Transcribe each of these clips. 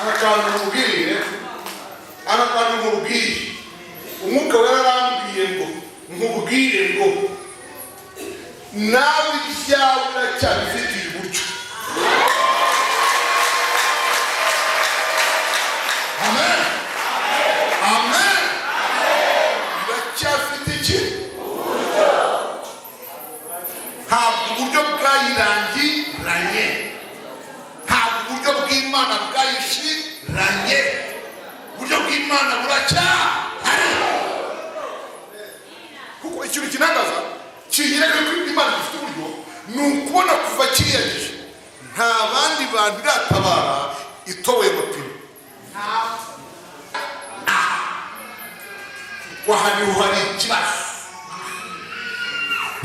Aka kantu nkubwiye, aka kantu nkubwiye, Umwuka Wera arambwiye ngo nkubwire ngo nawe ibyawe uracyabifitiye uburyo. Amen, amen. Iracyafite iki? Ntabwo uburyo bwayirangiranye, ntabwo uburyo bw'Imana bwayishiranye. Uburyo bw'Imana buracyahari, kuko ikintu kinangaza kinyereka ko Imana ifite uburyo ni ukubona kuva kiriya gihe nta bandi bantu iratabara itoboye amapine. Kuko aha niho hari ikibazo.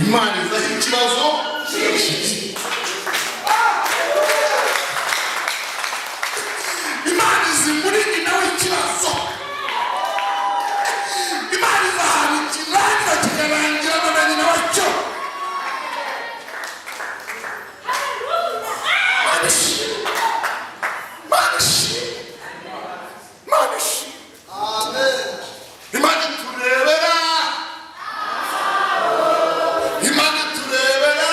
Imana izaho ikibazo kiri. Imana izi muri nyina w'ikibazo. Imana izi ahantu ikirangira kikarangirana na nyina wacyo. Imana ishimwe, Imana ishimwe, Imana ishimwe. Imana iturebera, Imana iturebera.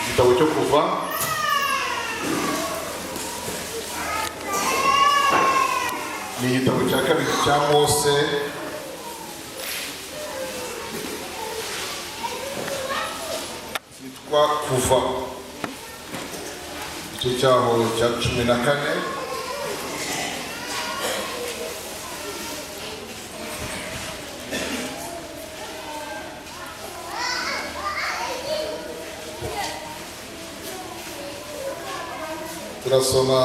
Igitabo cyo Kuva, ni igitabo cya kabiri cya Mose, cyitwa Kuva, igice cyaho cya 14. Turasoma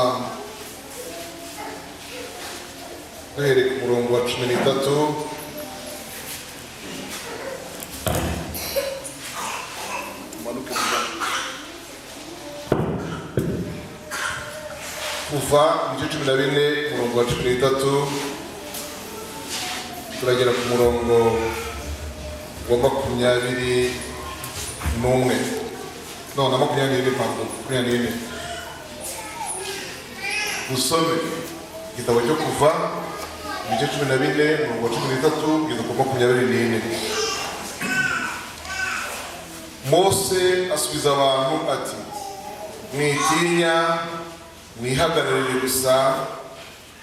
duhereye ku murongo wa 13. Tumanuke Kuva ibice 14, umurongo wa 13, turagera ku murongo wa 21, no na 24, pardon, 24. Usome igitabo cyo Kuva, ibice 14, umurongo wa 13 kugeza ku 24. Mose asubiza abantu ati: "Mwitinya, mwihagararire gusa,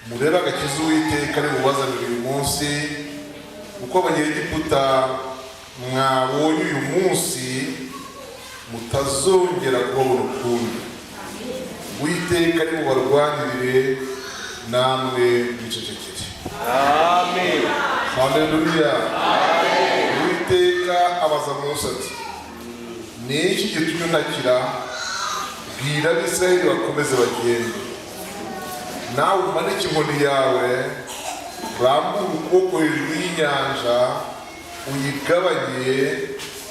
murebe agakiza Uwiteka ari bubazanire uyu munsi, kuko Abanyegiputa mwabonye uyu munsi mutazongera kubabona ukundi. Uwiteka ari bubarwanirire, namwe mwicecekere." Amen. Haleluya! Uwiteka abaza Mose ati: "Ni iki gitumye untakira? Bwira Abisirayeli bakomeze bagende. Nawe umanike inkoni yawe, urambure ukuboko hejuru y'inyanja, uyigabanye,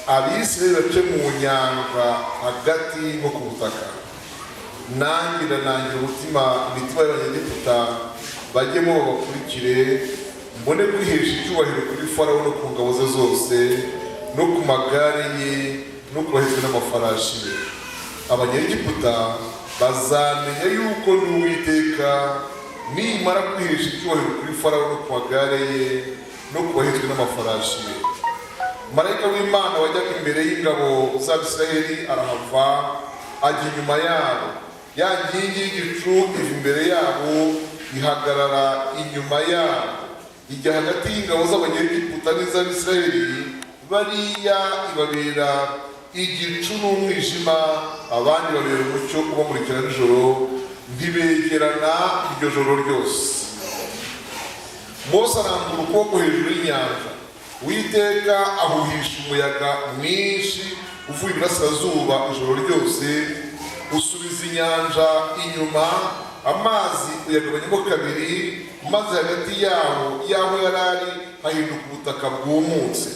Abisirayeli bace mu nyanja hagati nko ku butaka. Nanjye ndanangira umutima imitima y'Abanyegiputa, bajyemo babakurikire, mbone kwihesha icyubahiro kuri Farawo no ku ngabo ze zose no ku magare ye no ku bahetswe n'amafarashi ye. Abanyegiputa bazamenya yuko ndi Uwiteka, nimara kwihesha icyubahiro kuri Farawo no ku magare ye no ku bahetswe n'amafarashi ye." Marayika w'Imana wajyaga imbere y'ingabo z'Abisirayeli arahava ajya inyuma yabo. Ya nkingi y'igicu iva imbere yabo, ihagarara inyuma yabo, ijya hagati y'ingabo z'Abanyegiputa n'iz'Abisirayeli. Bariya ibabera igicu n'umwijima, abandi babera umucyo ubamurikira nijoro. Ntibegerana iryo joro ryose. Mose arambura ukuboko hejuru y'inyanja, Uwiteka ahuhisha umuyaga mwinshi uvuye iburasirazuba ijoro ryose, usubiza inyanja inyuma, amazi uyagabanyamo kabiri, maze hagati yaho y'aho yari ari hahinduka ubutaka bwumutse.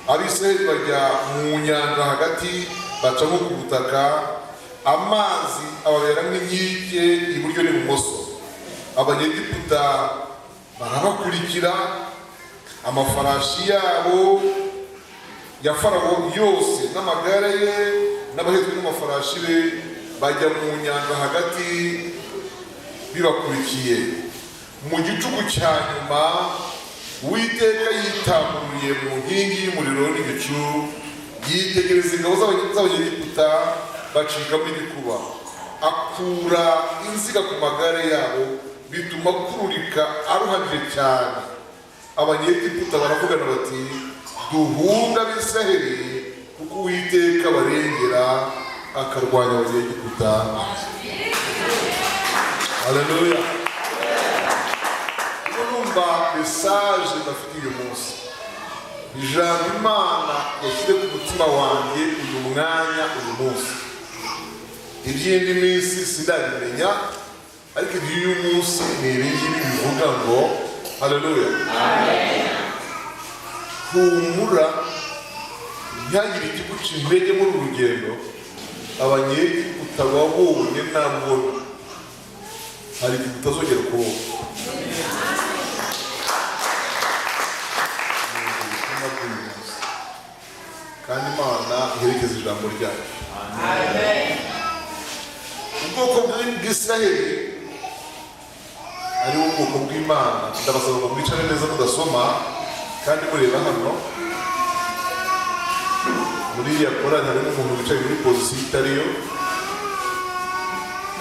Abisirayeli bajya mu nyanja hagati, baca nko ku butaka, amazi ababera nk'inkike iburyo n'ibumoso. Abanyegiputa barabakurikira. Amafarashi yabo ya Farawo yose n'amagare ye n'abahetswe n'amafarashi be bajya mu nyanja hagati bibakurikiye. Mu gicuku cya nyuma, Uwiteka yitamuriye mu nkingi y'umuriro n'igicu, yitegereza ingabo z'Abanyegiputa, bacikamo igikuba. Akura inziga ku magare yabo, bituma akururika aruhanije cyane. Abanyegiputa baravugana bati: "Duhunge Abisiraheli, kuko Uwiteka barengera akarwanya Abanyegiputa." Haleluya! Ubwo numva message bafite uyu munsi, ijambo Imana yashyize ku mutima wanjye uyu mwanya, uyu munsi, iby'indi minsi sindabimenya, ariko iby'uyu munsi ni ibingibi bivuga ngo haleluya. Humura, ntihagire ikiguca intege muri uru rugendo. Abanyegiputa wabonye nabona hari igihe utazongera kubona. Ni ubutumwa bw'uyu munsi, kandi Imana iherekeza ijambo ryayo. Ubwoko bw'Isiraheli, ari wo bwoko bw'Imana, ndabasaba ngo mwicare neza, mudasoma kandi mureba hano. Muri iriya korali harimo umuntu wicaye muri position itariyo.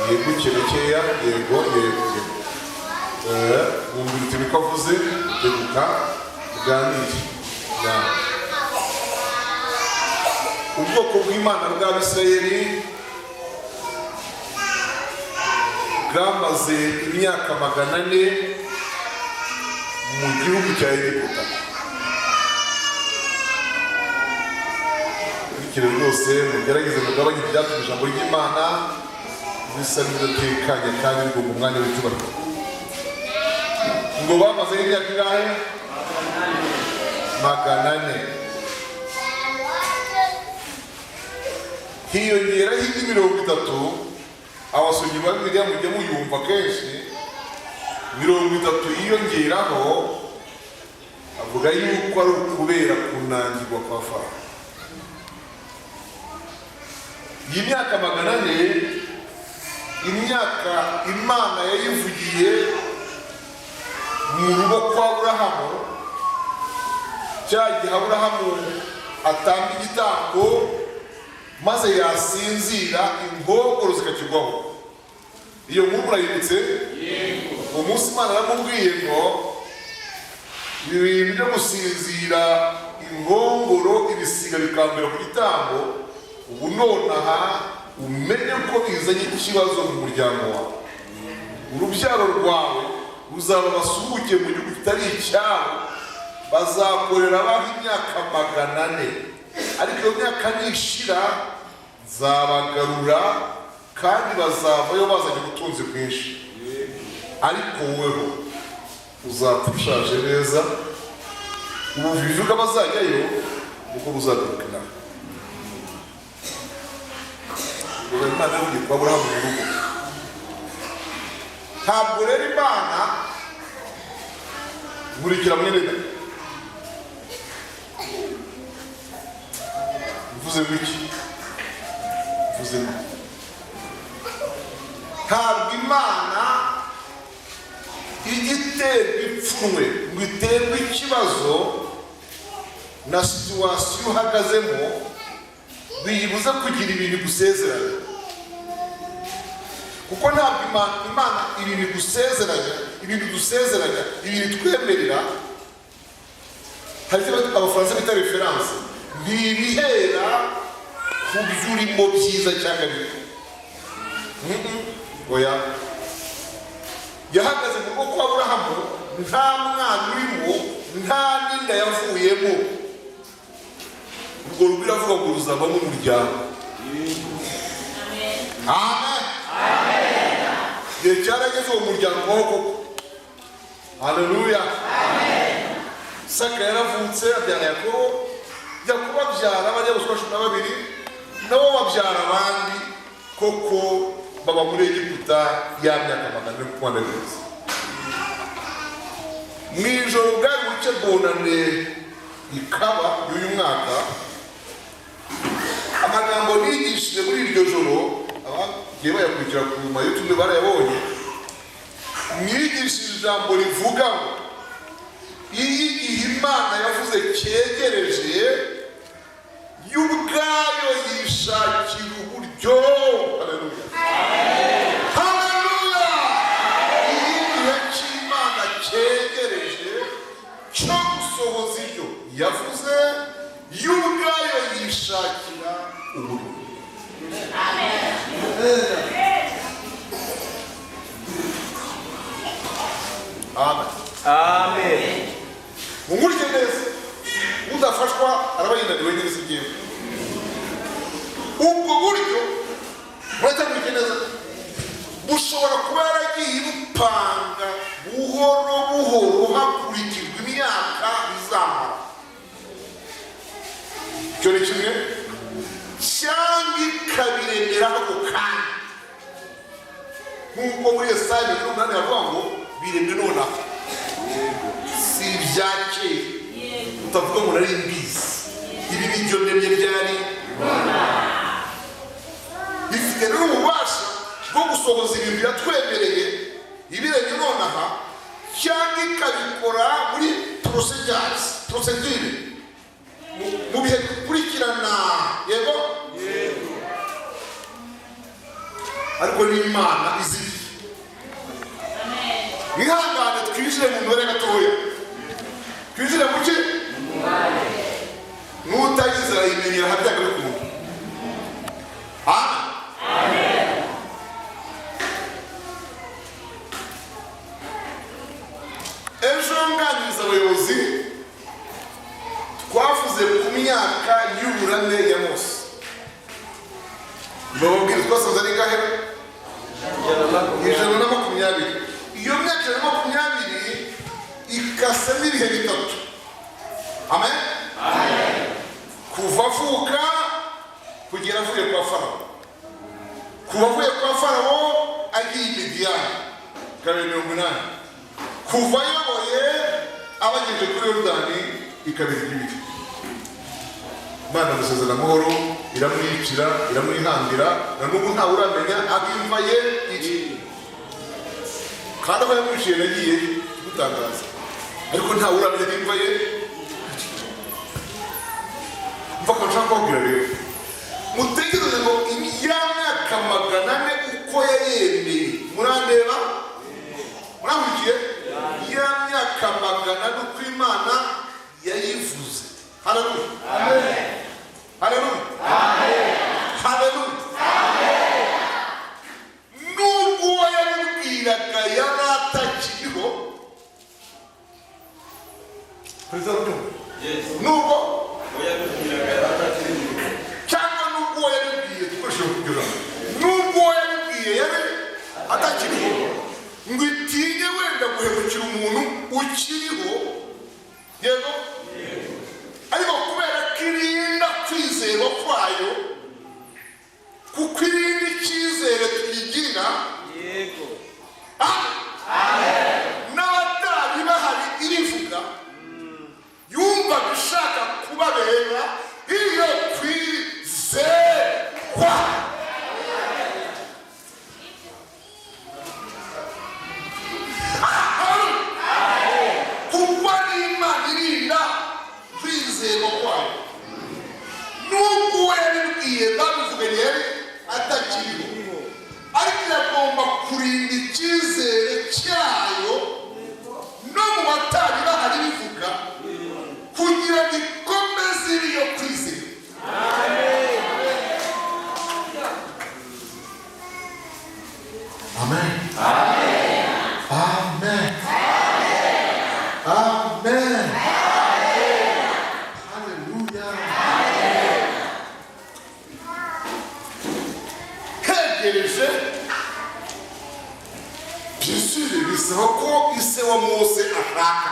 Yeguke gakeya. Yego, yego, yego. Wumvira uti niko avuze. Teguka uganire. Ya. Ubwoko bw'Imana bw'Abisirayeli bwamaze imyaka 400 mu gihugu cya Egiputa. Kurikire rwose, mugerageze mugabanye ibyatuma ijambo ry'Imana bisa n'ibidatekanye kandi rigomba umwanya w'icyubahiro. Ngo bamaze imyaka ingahe? 400. Hiyongeraho indi 30. Abasomyi ba Bibiliya mujya muyumva kenshi. 30 yiyongeraho, avuga yuko ari ukubera kunangirwa kwa Farawo. Iyi myaka 400, imyaka Imana yayivugiye mu rugo kwa Aburahamu, cya gihe Aburahamu atamba igitambo, maze yasinzira inkongoro zikakigwaho. Iyo nkuru murayibutse? Umunsi Imana yaramubwiye ngo ibi bintu byo gusinzira, inkongoro, ibisiga bikambera ku gitambo, ubu nonaha umenye ko bizanye ikibazo mu muryango wawe. Urubyaro rwawe ruzaba basuhuke mu gihugu kitari icyabo, bazakorera abaho imyaka 400, ariko iyo myaka nishira nzabagarura, kandi bazavayo bazanye ubutunzi bwinshi. Ariko woweho uzapfa ushaje neza. Ubu bivuga bazajyayo nibwo buzagaruka inaha. Ubwo Imana yavugiye kwa Aburahamu mu rugo. Ntabwo rero Imana, nkurikira mwene data, mvuze ngo iki? Mvuze ngo ntabwo Imana ijya iterwa ipfunwe ngo iterwe ikibazo na situation uhagazemo biyibuza kugira ibintu igusezeranya, kuko ntabwo Imana ibintu igusezeranya, ibintu dusezeranya, ibintu twemerera, hari icyo Abafaransa bita référence, ntibihera ku byo urimo byiza cyangwa bibi. Oya, yahagaze mu rugo kwa Aburahamu nta mwana urimo, nta n'inda yavuyemo. Urwo rugo iravuga ngo ruzavamo umuryango. Amen. Igihe cyarageze, uwo muryango waho koko. Haleluya! Saka yaravutse, abyara Yakobo. Yakobo abyara bariya bose 12, nabo babyara abandi koko, baba muri Egiputa ya myaka 400 kuko ndabizi. Mu ijoro bwari buke, bonane ikaba y'uyu mwaka. Amagambo nigishije muri iryo joro, abagiye bayakurikira ku ma YouTube barayabonye. Mwigishije ijambo rivuga ngo iyo igihe Imana yavuze cyegereje, yo ubwayo yishakira uburyo. Haleluya, haleluya! Iyo igihe cy'Imana cyegereje cyo gusohoza ibyo yavuze, yo ubwayo yishakira uburyo. Amen. Amen. Mumurye neza. Udafashwa araba yinaniwe nyine, si byiza. Ubwo buryo, muracyamurike neza, bushobora kuba yaragiye ibupanga buhoro buhoro hakurikijwe imyaka izamara. Icyo ni kimwe, cyangwa ikabiremera ako kanya, nk'uko muri Yesaya 108 yavuga ngo biremwe nonaha, si ibya kera. Utavuga ngo nari mbizi, ibi ni byo ndemye byari. Ifite rero ububasha bwo gusohoza ibintu yatwemereye ibiremye nonaha, cyangwa ikabikora muri procedures, procedure, mu bihe bikurikirana. Yego, ariko n'Imana izi. Mwihangane twinjire mu mibare gatoya. Twinjire mu ki? N'utayizi arayimenyera ahabyaga bikunda. Amen. Ejo nganiriza abayobozi, twavuze ku myaka y'uburame ya Mose. Bababwira twasanze ari ngahe? 120. Iyo myaka 120 ikasemo ibihe bitatu. Amen. Kuva avuka kugera avuye kwa Farawo, kuva avuye kwa Farawo agiye i Midiyani ikaba 80, kuva ayoboye abagejeje kuri Yorodani ikaba 2. Imana amusezera amahoro, iramwicira, iramwihangira. Na n'ubu ntawe uramenya aho imva ye iri, kandi aho yamwiciye yagiye kumutangaza, ariko ntawe uramenya aho imva ye iri. Mva ko nshaka kubabwira rero, mutekereze ngo ya myaka 400 uko yayemeye. Murandeba? Murankurikiye? Ya myaka 400 uko Imana yayivuze. Haleluya, haleluya, haleluya! Nubwo uwo yabibwiraga yari atakiriho, perezida w'igihugu, nubwo cyangwa nubwo uwo yabibwiye, dukoresheje kugira nubwo uwo yabibwiye yari atakiriho, ngo itinye wenda guhemukira umuntu ukiriho. Yego, ariko kubera ko irinda kwizerwa kwayo, kuko irinda icyizere tuyigirira, n'abatari bahari irivuga, yumvaga ishaka kubabera iyo kwizerwa. Kuko ari Imana irinda kwizerwa kwayo, nubwo uwo yabibwiye babivuganye yari atakiriho, ariko iragomba kurinda icyizere cyayo no mu batari bahari bivuga, kugira ngo ikomeze iyo kwizera. Amen, amen, amen! Haleluya! Hegereje byishyure, bisaba ko ise wa Mose ashaka.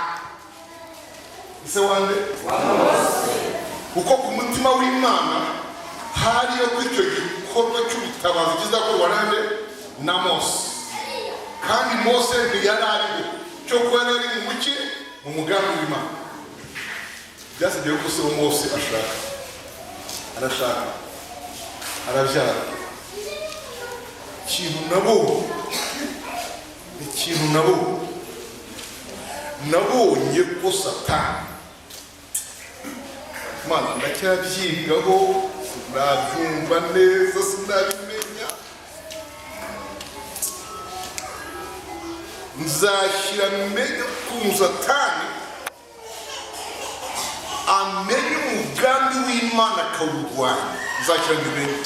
Ise wande? Kuko ku mutima w'Imana hariyo ko icyo gikorwa cy'ubutabazi kizakorwa nande? Na Mose. Kandi Mose ntiyari ariho, cyo kuba yari ari mu muki. Mu mugambi w'Imana byasigaye ko se Mose ashaka, arashaka, arabyara. Ikintu nabonye, ikintu nabonye, nabonye ko Satani, Mana, ndacyabyigaho, sinabyumva neza, sinabimenya. Nzashyira menye ukuntu Satani amenye umugambi w'Imana akawurwanya. Nzashyira mbimenye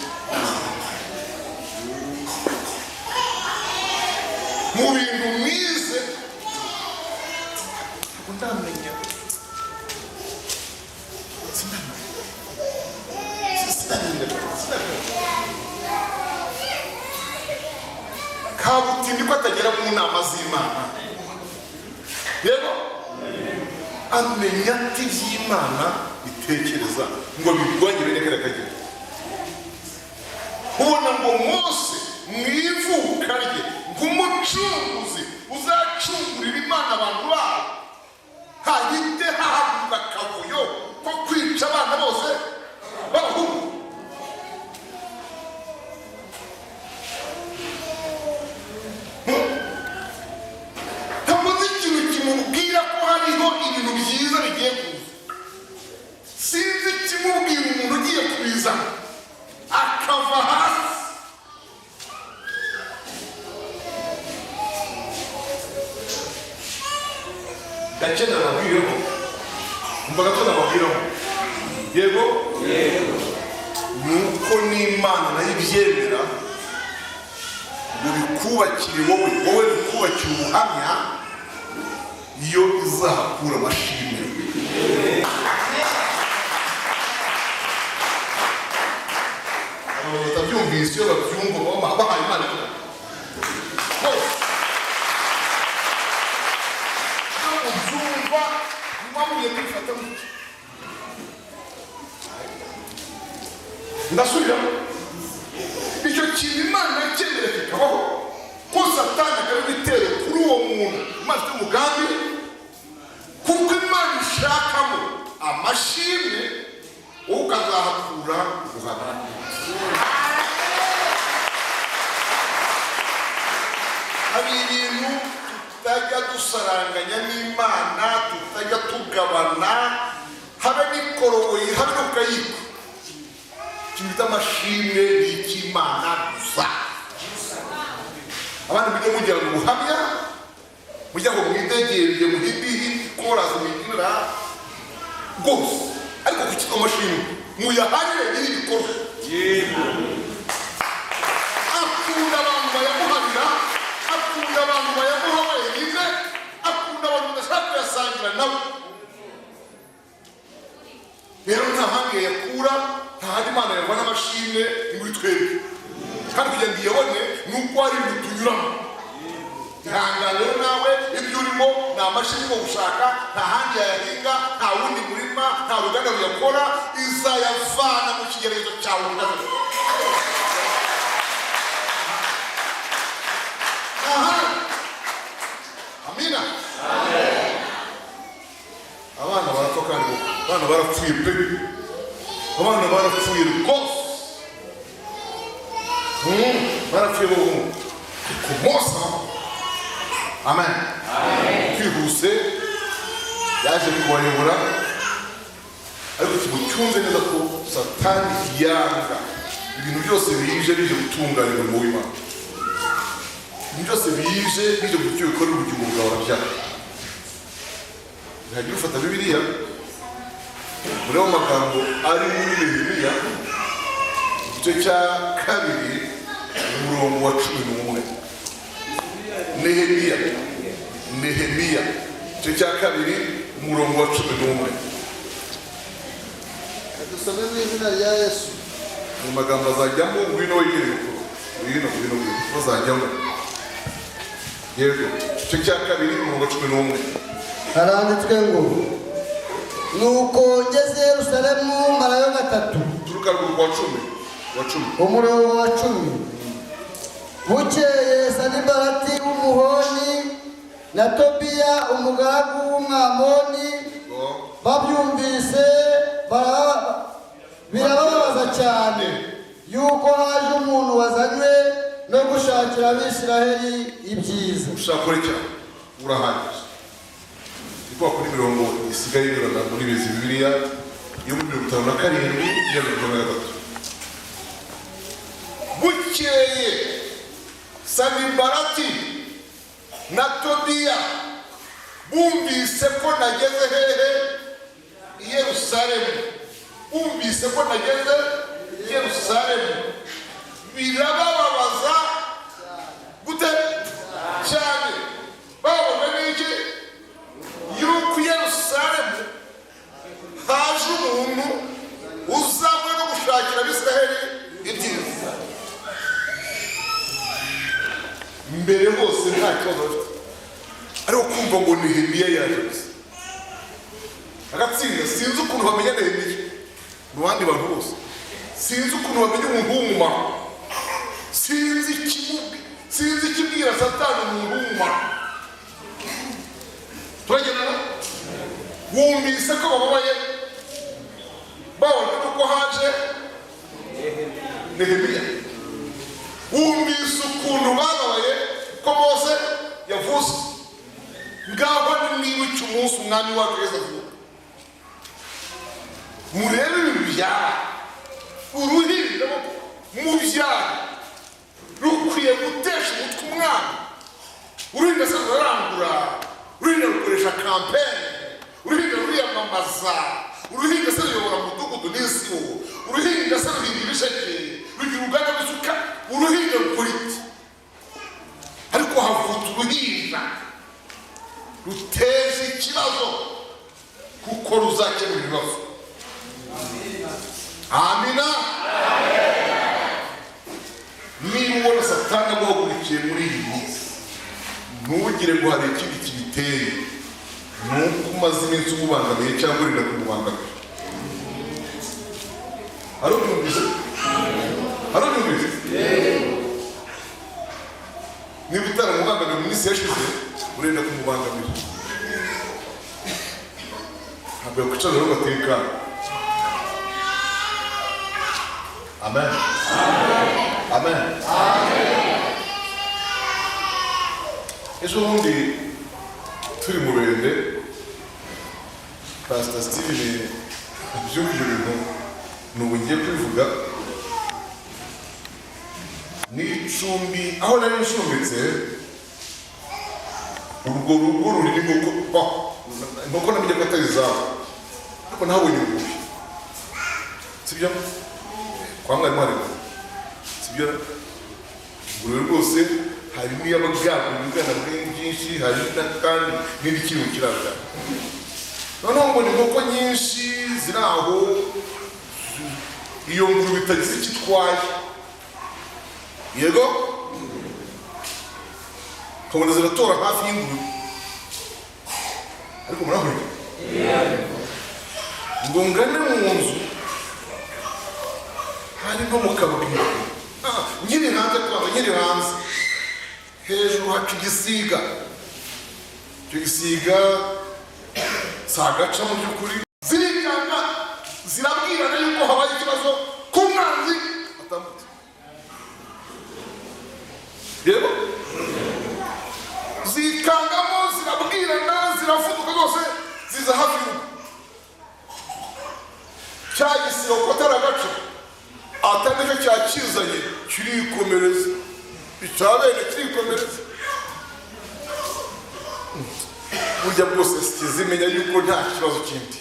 mu bintu mwize. Ntabwo ndamenya, sinamenya, sinamenya, sinamenya. Kabutindi ko atagera mu nama z'Imana. Yego, amenya ati iby'Imana itekereza ngo birwanye bene kariya kageni. Ubona ngo Mose mu ivuka rye nk'umucunguzi uzacungurira Imana abantu babo, hahite hahaguruka akavuyo ko kwica abana bose b'abahungu. Ntabwo nzi ikintu kimubwira ko hariho ibintu byiza bigiye kuza. Sinzi ikimubwira, umuntu ugiye kubizana akava hasi. Gake nababwiraho, umva gato nababwiraho. Yego, ni uko n'Imana nayo ibyemera ngo bikubakire wowe, wowe bikubakire ubuhamya, iyo izahakura amashimwe. Abantu batabyumvise, iyo babyumva baba bahaye Imana ikuzo. Bose iyo mubyumva muba mugiye kwifata gutya. Ndasubiramo: icyo kintu Imana yacyemere kikabaho, ko Satani agaba ibitero kuri uwo muntu Imana ifite umugambi, kuko Imana ishakamo amashimwe, wowe ukazahakura ubuhamya. Hari ibintu tutajya dusaranganya n'Imana, tutajya tugabana, habe n'ikoroboyi, habe no ku kayiko. Ikintu bita amashimwe ni icy'Imana gusa. Abandi mujye mugira ngo ubuhamya, mujya ngo mwidegereye muhidihi koraza mwigira rwose, ariko ku cyitwa amashimwe muyaharire nyiri ibikorwa. Akunda abantu bayamuharira, akunda abantu bayamuha wenyine, akunda abantu badashaka kuyasangira nabo. Rero nta handi yayakura, nta handi Imana yavana amashimwe, ni muri twebwe. Kandi kugira ngo iyabone ni uko hari ibintu tunyuramo. Ihangane rero nawe, ibyo urimo ni amashimwe urimo gushaka, nta handi yayahinga, nta wundi murima, nta ruganda ruyakora. Izayavana mu kigeragezo cyawe uhagaze. Aha, amina. Abana barapfa, kandi koko abana barapfuye pe, abana barapfuye rwose. Barapfuye bo ku Mose. Amen. Twihuse, yaje kubayobora, ariko ikintu cyumve neza ko Satani yanga ibintu byose bije bije gutunganya umurimo w'Imana. Ibintu byose bije bije kugira icyo bikorera ubugingo bwawe, urabyanga. Ntihagira ufata Bibiliya muri ayo magambo ari muri Nehemiya igice cya 2, umurongo wa 11. Nehemiya, Nehemiya igice cya 2, umurongo wa 11. Dusome mu izina rya Yesu. Mu magambo azajyamo. Ngwino wegere mikoro, ngwino, ngwino, ngwino, bazajyamo. Yego, igice cya 2, umurongo wa 11. Haranditswe ngo: "Nuko ngeze i Yerusalemu marayo gatatu." Turuka ruguru kwa cumi, wa 10. Umurongo wa 10: "Bukeye Sanibalati w'Umuhoroni Na Tobiya umugaragu w'Umwamoni Ngo babyumvise birababaza cyane yuko haje umuntu wazanywe no gushakira Abisiraheli ibyiza. Ushaka kure cyane, urahagije. Ni kwa kuri mirongo isigaye inyurana muri bizi Bibiliya yo muri 57 n'iya 53. Bukeye Sanibarati na Tobiya bumvise ko nageze hehe? I Yerusalemu. Bumvise ko nageze i Yerusalemu, birabababaza gute? Cyane. Bababajwe n'iki? Yuko i Yerusalemu haje umuntu uzanywe no gushakira Abisiraheli ibyiza. Mbere hose nta kibazo bafite, ariko kumva ngo Nehemiya yaje gusa agatsinda. Sinzi ukuntu bamenya Nehemiya mu bandi bantu bose, sinzi ukuntu bamenya umuntu w'umumaro, sinzi ikibwira Satani umuntu w'umumaro. Turagendana. Wumvise ko bababaye babona uko haje Nehemiya. Wumvise ukuntu bababaye ko Mose yavuze. Ngaho niwica umunsi Umwami wacu Yesu avuga, murebe ibintu byaba. Uruhinja mu byaha rukwiye gutesha umutwe umwana. Uruhinja se rurarangura, uruhinja rukoresha campaign, uruhinja ruriyamamaza, uruhinja se ruyobora umudugudu n'isibo, uruhinja se ruhinga ibisheke, rugira uruganda rw'isuka, uruhinja rukora iki? Ariko havutse uruhinja ruteje ikibazo kuko ruzakemura ibibazo. Amina. Niba ubona Satani aguhagurukiye muri iyi minsi, ntugire ngo hari ikindi kibiteye, ni uko umaze iminsi umubangamiye cyangwa urinda kumubangamira. Arubyumvise? Arubyumvise? Niba utaramubangamiye mu minsi yashize, urenda kumubangamira. Ntabwo yakwicara rero batekana. Amen, amen. Ejo bundi turi mu Rende, Pastor Steven, byumva ibyo bintu nubu ngiye kubivuga, ni icumbi aho nari ncumbitse. Urwo rugo rurimo inkoko. Bah, inkoko namenye ko atari izabo, ariko nahabonye ingurube, sibyo? Kwa mwarimu hari ingurube, sibyo? Ingurube rwose harimo iy'ababwagura ibibwana byinshi, hari kandi n'indi ikiri mu kiraro. Noneho ngo ni inkoko nyinshi ziri aho, iyo ngurube itagize icyo itwaye. Yego, ukabona ziratora hafi y'ingurube. Ariko murahurira ngo ngane mu nzu, hari no mu kabwira. Nkiri hanze kwanza, nkiri hanze, hejuru haca igisiga. Icyo gisiga si agaca mu by'ukuri. Zirikanga, zirabwirana yuko habaye ikibazo ku mwanzi atambutse. Rero zikangamo, zirabwirana, zirafuduka zose, ziza hafi y'urugo. Cya gisiga kuko atari agace, atari nicyo cyakizanye, kirikomereza icya bene, kirikomereza. Burya bwose kizimenya yuko nta kibazo kindi,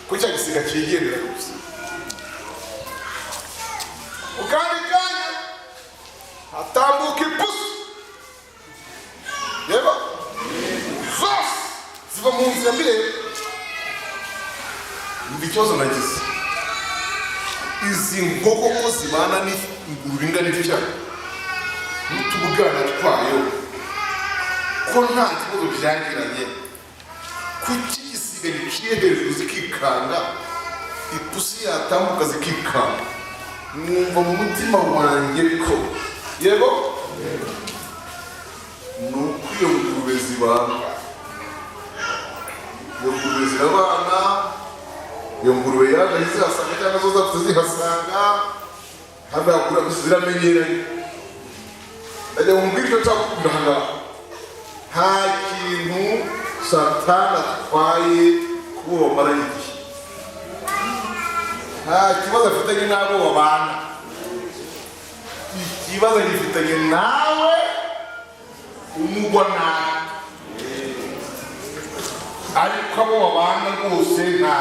ko cya gisiga cyigendera gusa. Mu kandi kanya hatambuka ipusi. Yego, zose ziva mu nzira mbireba. Umva ikibazo nagize: izi nkoko ko zibana n'ingurube ingana itya n'utubwana twayo, ko nta kibazo byagiranye, kuki igisiga giciye hejuru zikikanga, ipusi yatambuka zikikanga? Mwumva mu mutima wanjye ko yego. Ni uko iyo ngurube zibana, iyo ngurube zirabana. Iyo ngurube yaje zihasanga cyangwa zo zapfa zihasanga hano, ziramenyeranye. Ndajya mu mbwira icyo nshaka kukubwira aha ngaha: nta kintu Satani atwaye kubo bamaranye igihe, nta kibazo afitanye n'abo babana. Ikibazo gifitanye nawe umugwa nabi, ariko abo babana rwose nta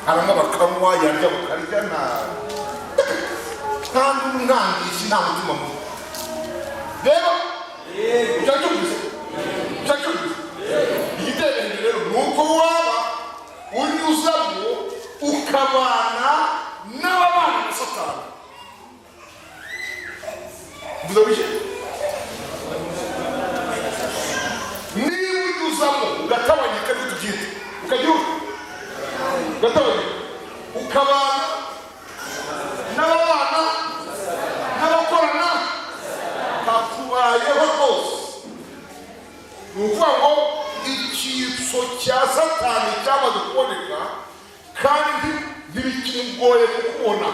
aranywa bakanywa, yarya bakarya, nta kandi umwangisha, nta mutima mubi. Rero icyacyumvise, icyacyumvise, igitekerezo rero ni uko waba unyuzamo ukabana n'ababana na Satani. Mvuze bike, niba unyuzamo ugatabanyika, niko tubyita, ukagira ugatabanyika, ukabana n'ababana n'abakorana, kakubayeho rwose. Ni ukuvuga ngo icyitso cya Satani cyamaze kuboneka, kandi ntibikimugoye kukubona,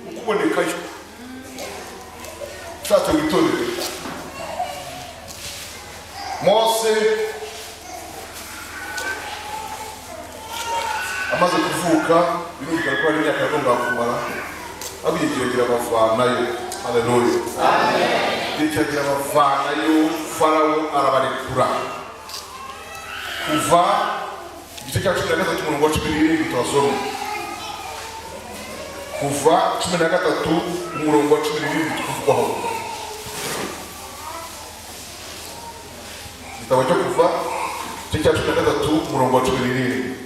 kukubonekayo. Ushatse witondere. Mose amaze kuvuka, birumvikana ko hari imyaka yagombaga kumara, ariko igihe kirekire abavanayo. Haleluya! Igihe kirekire abavanayo, Farawo arabarekura. Kuva igice cya 13, umurongo wa 17, turasoma. Kuva 13, umurongo wa 17, tukuvugwaho. Igitabo cyo Kuva, igice cya 13, umurongo wa 17.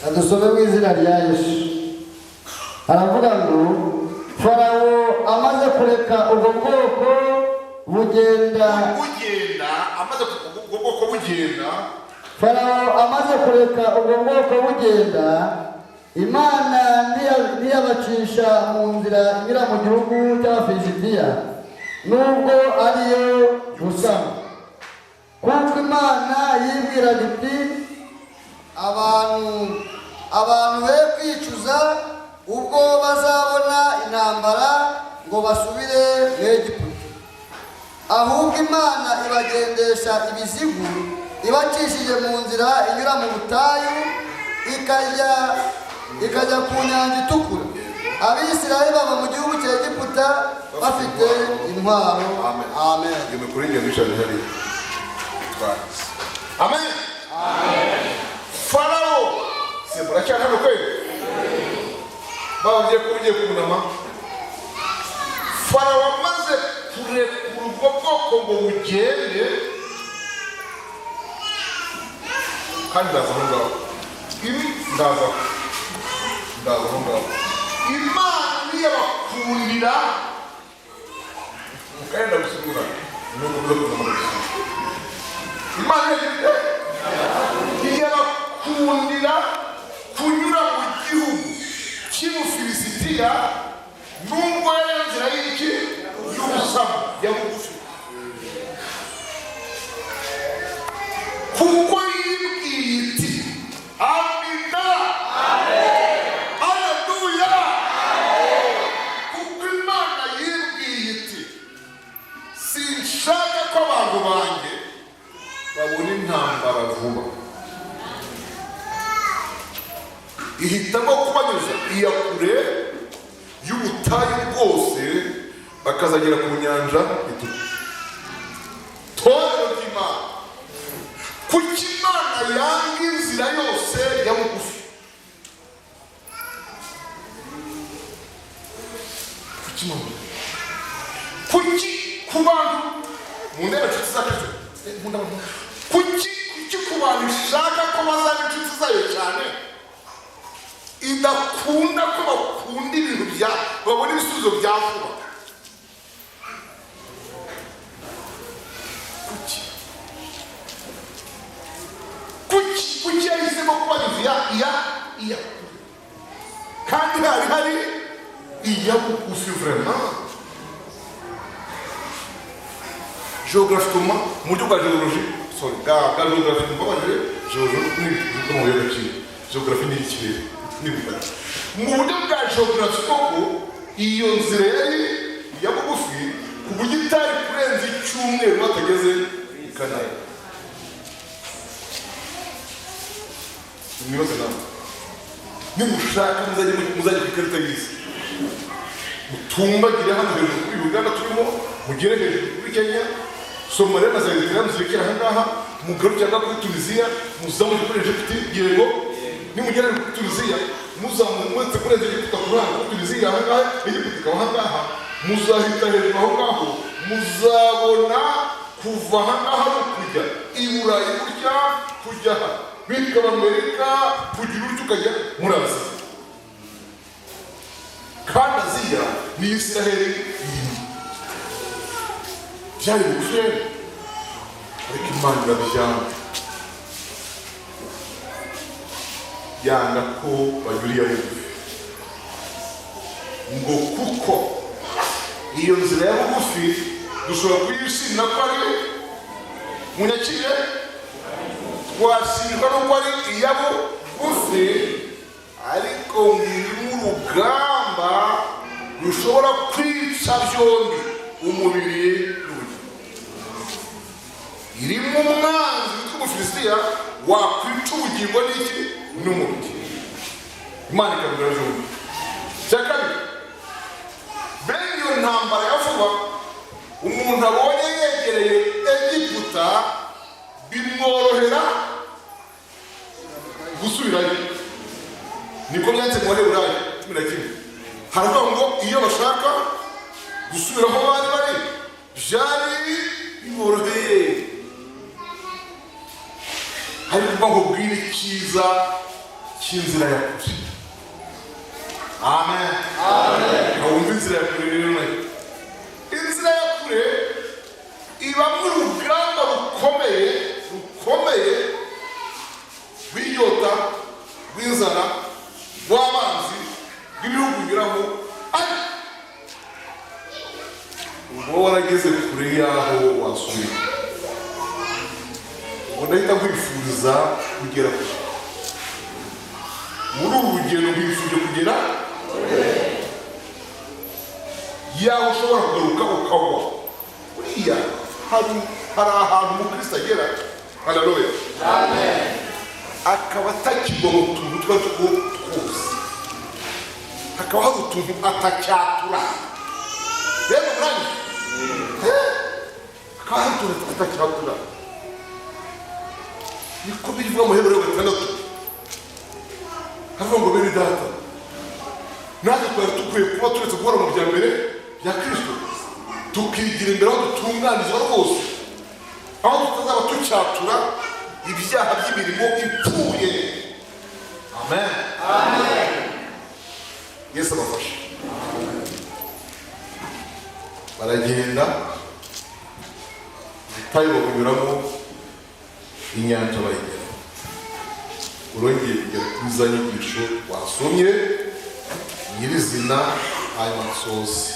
Kadusome mu izina rya Yesu. Aravuga ngo: Farawo amaze kureka ubwo bwoko bugenda, bugenda, amaze ubwo bwoko bugenda, Farawo amaze kureka ubwo bwoko bugenda, Imana ntiyabacisha mu nzira inyura mu gihugu cy'Abafilisitiya, nubwo ariyo busamo, kuko Imana yibwiraga iti: Abantu be kwicuza ubwo bazabona intambara ngo basubire mu Egiputa. Ahubwo Imana ibagendesha ibizigu, ibacishije mu nzira inyura mu butayu, ikajya ku Nyanja Itukura. Abisirayeli bava mu gihugu cya Egiputa bafite intwaro. Amen. Amen. Iyo mikuru y'ingenzi yicaye hariya twagize. Amen. Farawo se muracyari hano kweli? Bababwiye ko ugiye kunama. Farawo amaze kurekura ubwo bwoko ngo bugende, kandi ndaza aho ngaho, ibi ndaza, ndaza aho ngaho. Imana ntiyabakundira, kandi ndagusubira nubwo muza kunama, ndagusubira. Imana yagize ntiyabakundira kunyura mu gihugu cy'Ubufilisitiya, nubwo yari inzira y'iki, y'ubusamo, ya bugufi, kuko yibwiye iti: amina, aleluya, kuko Imana yibwiye iti: sinshaka ko abantu banjye babona intambara vuba. Ihitamo kubanyuza iya kure y'ubutayu bwose, bakazagera ku Nyanja Itukura. Torero ry'Imana, kuki Imana yanga inzira yose ya bugufi? Kuki Imana, kuki ku bantu mu ndebe inshuti za Kristo, nkunda abantu, kuki ku bantu ishaka ko bazaba inshuti zayo cyane, idakunda ko bakunda ibintu bya babona ibisubizo bya vuba? Kuki, kuki, kuki yahisemo kuba iya kure kandi hari hari iya bugufi. Vraiment, géographiquement, mu buryo bwa géologie, sorry, bwa géographie, mbabarire, géologie ni amabuye y'agaciro, géographie ni ikirere n'ibitaka. Mu buryo bwa géographie koko iyo nzira yari iya bugufi, ku buryo itari kurenza icyumweru batageze i Kanani. Mwibaze nawe, nimushaka muzajye ku ikarita y'isi, mutumbagire hano hejuru kuri Uganda turimo, mugere hejuru kuri Kenya, Somaliya na za Eritrea, muzirekere aha ngaha, mugarukire aha kuri Tunisiya, muzamuke kuri Egypte. Yego, nimugera kuri Tunisiya, muzamutse kurenza Egiputa, kuri hano kuri Tunisiya aha ngaha, Egiputa ikaba aha ngaha, muzahita hejuru aho ngaho, muzabona kuva aha ngaha no kujya i Burayi gutya, kujya aha bikaba Amerika, kugira utyo ukajya muri Aziya. Kandi Aziya ni Isiraheli irimo. Byari bugufi rero, ariko Imana irabyanga, yanga ko banyura iya bugufi, ngo kuko iyo nzira ya bugufi dushobora kuyishimira ko ari munyakire, twashimirwa nuko ari iya bugufi, ariko ngo irimo urugamba rushobora kwica byombi, umubiri n'ubugingo. Irimo umwanzi witwa Umufilisitiya wakwica ubugingo n'iki? N'umubiri. Imana ikabwira byombi. Icya kabiri, bene iyo ntambara ya vuba umuntu abonye yegereye Egiputa, bimworohera gusubirayo. Niko byanditse mu Baheburayo 11. Haravuga ngo iyo bashaka gusubira aho bari bari, byari biboroheye. Ariko kuvuga ngo bwire icyiza cy'inzira ya kure. Amen. Wumva inzira ya kure rero nayo, inzira ya kure ibamo urugamba rukomeye, rukomeye, rw'inyota, rw'inzara, rw'abanzi, rw'ibihugu unyuramo, ariko uba warageze kure y'aho wasubira. Ubwo ndahita nkwifuriza kugera kure muri uru rugendo. Nkwifuje kugera yaho ushobora kugaruka ukagwa. Buriya hari ahantu umukristo agera, haleluya, akaba atakigwa mu tuntu two ari two twose, hakaba hari utuntu atacyatura. Rero murangije, hakaba hari utuntu atacyatura. Niko bivuga mu Hebrew 6, haravuga ngo: "Bene data, natwe twari dukwiye kuba turetse guhora mu bya mbere bya Kristo, tukigira imbere aho dutunganizwa rwose, aho tutazaba tucyatura ibyaha by'imirimo ipfuye." Amen. Yesu abafashe. Baragenda, ubutayu babunyuramo, inyanja bayigeraho. Urongeye kugera kuri za nyigisho wasomye nyirizina, hanyuma nsoze.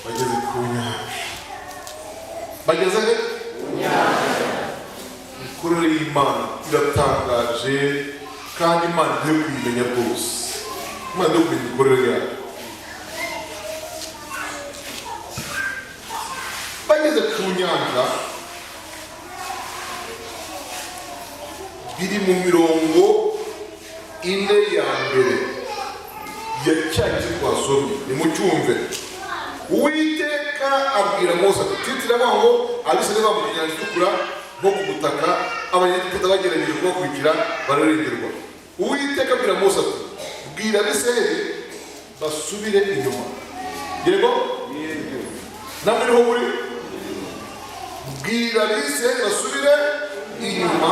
Bageze ku nyanja. Bageze he? Imikorere y'Imana iratangaje, kandi Imana igiye kuyimenya rwose. Imana igiye kumenya imikorere yayo. Bageze ku nyanja, biri mu mirongo ine ya mbere ya cya gice twasomye, nimucyumve. Uwiteka abwira Mose ati, titire avuga ngo Abisirayeli bambuka inyanja itukura nko ku butaka, Abanyegiputa bagerageje kubakurikira bararengerwa. Uwiteka abwira Mose ati: "Bwira Abisirayeli basubire inyuma." Yego, namwe niho muri. "Bwira Abisirayeli basubire inyuma,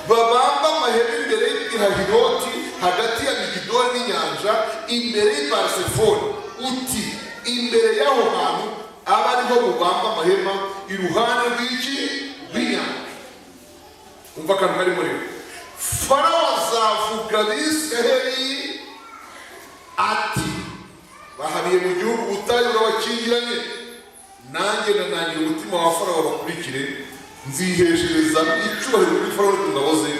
babamba amahema imbere y'Ipihahiroti, hagati ya Migidoli n'inyanja, imbere y'i Barisefoni. Uti: imbere y'aho hantu aba ariho mubamba amahema, iruhande rw'iki? Rw'inyanja." Umva akantu kari muri we. Farawo azavuga Abisiraheli ati: "Bahabiye mu gihugu, ubutayu burabakingiranye." Nanjye ndanangira umutima wa Farawo, bakurikire. Nziheshereza icyubahiro kuri Farawo no ku ngabo ze,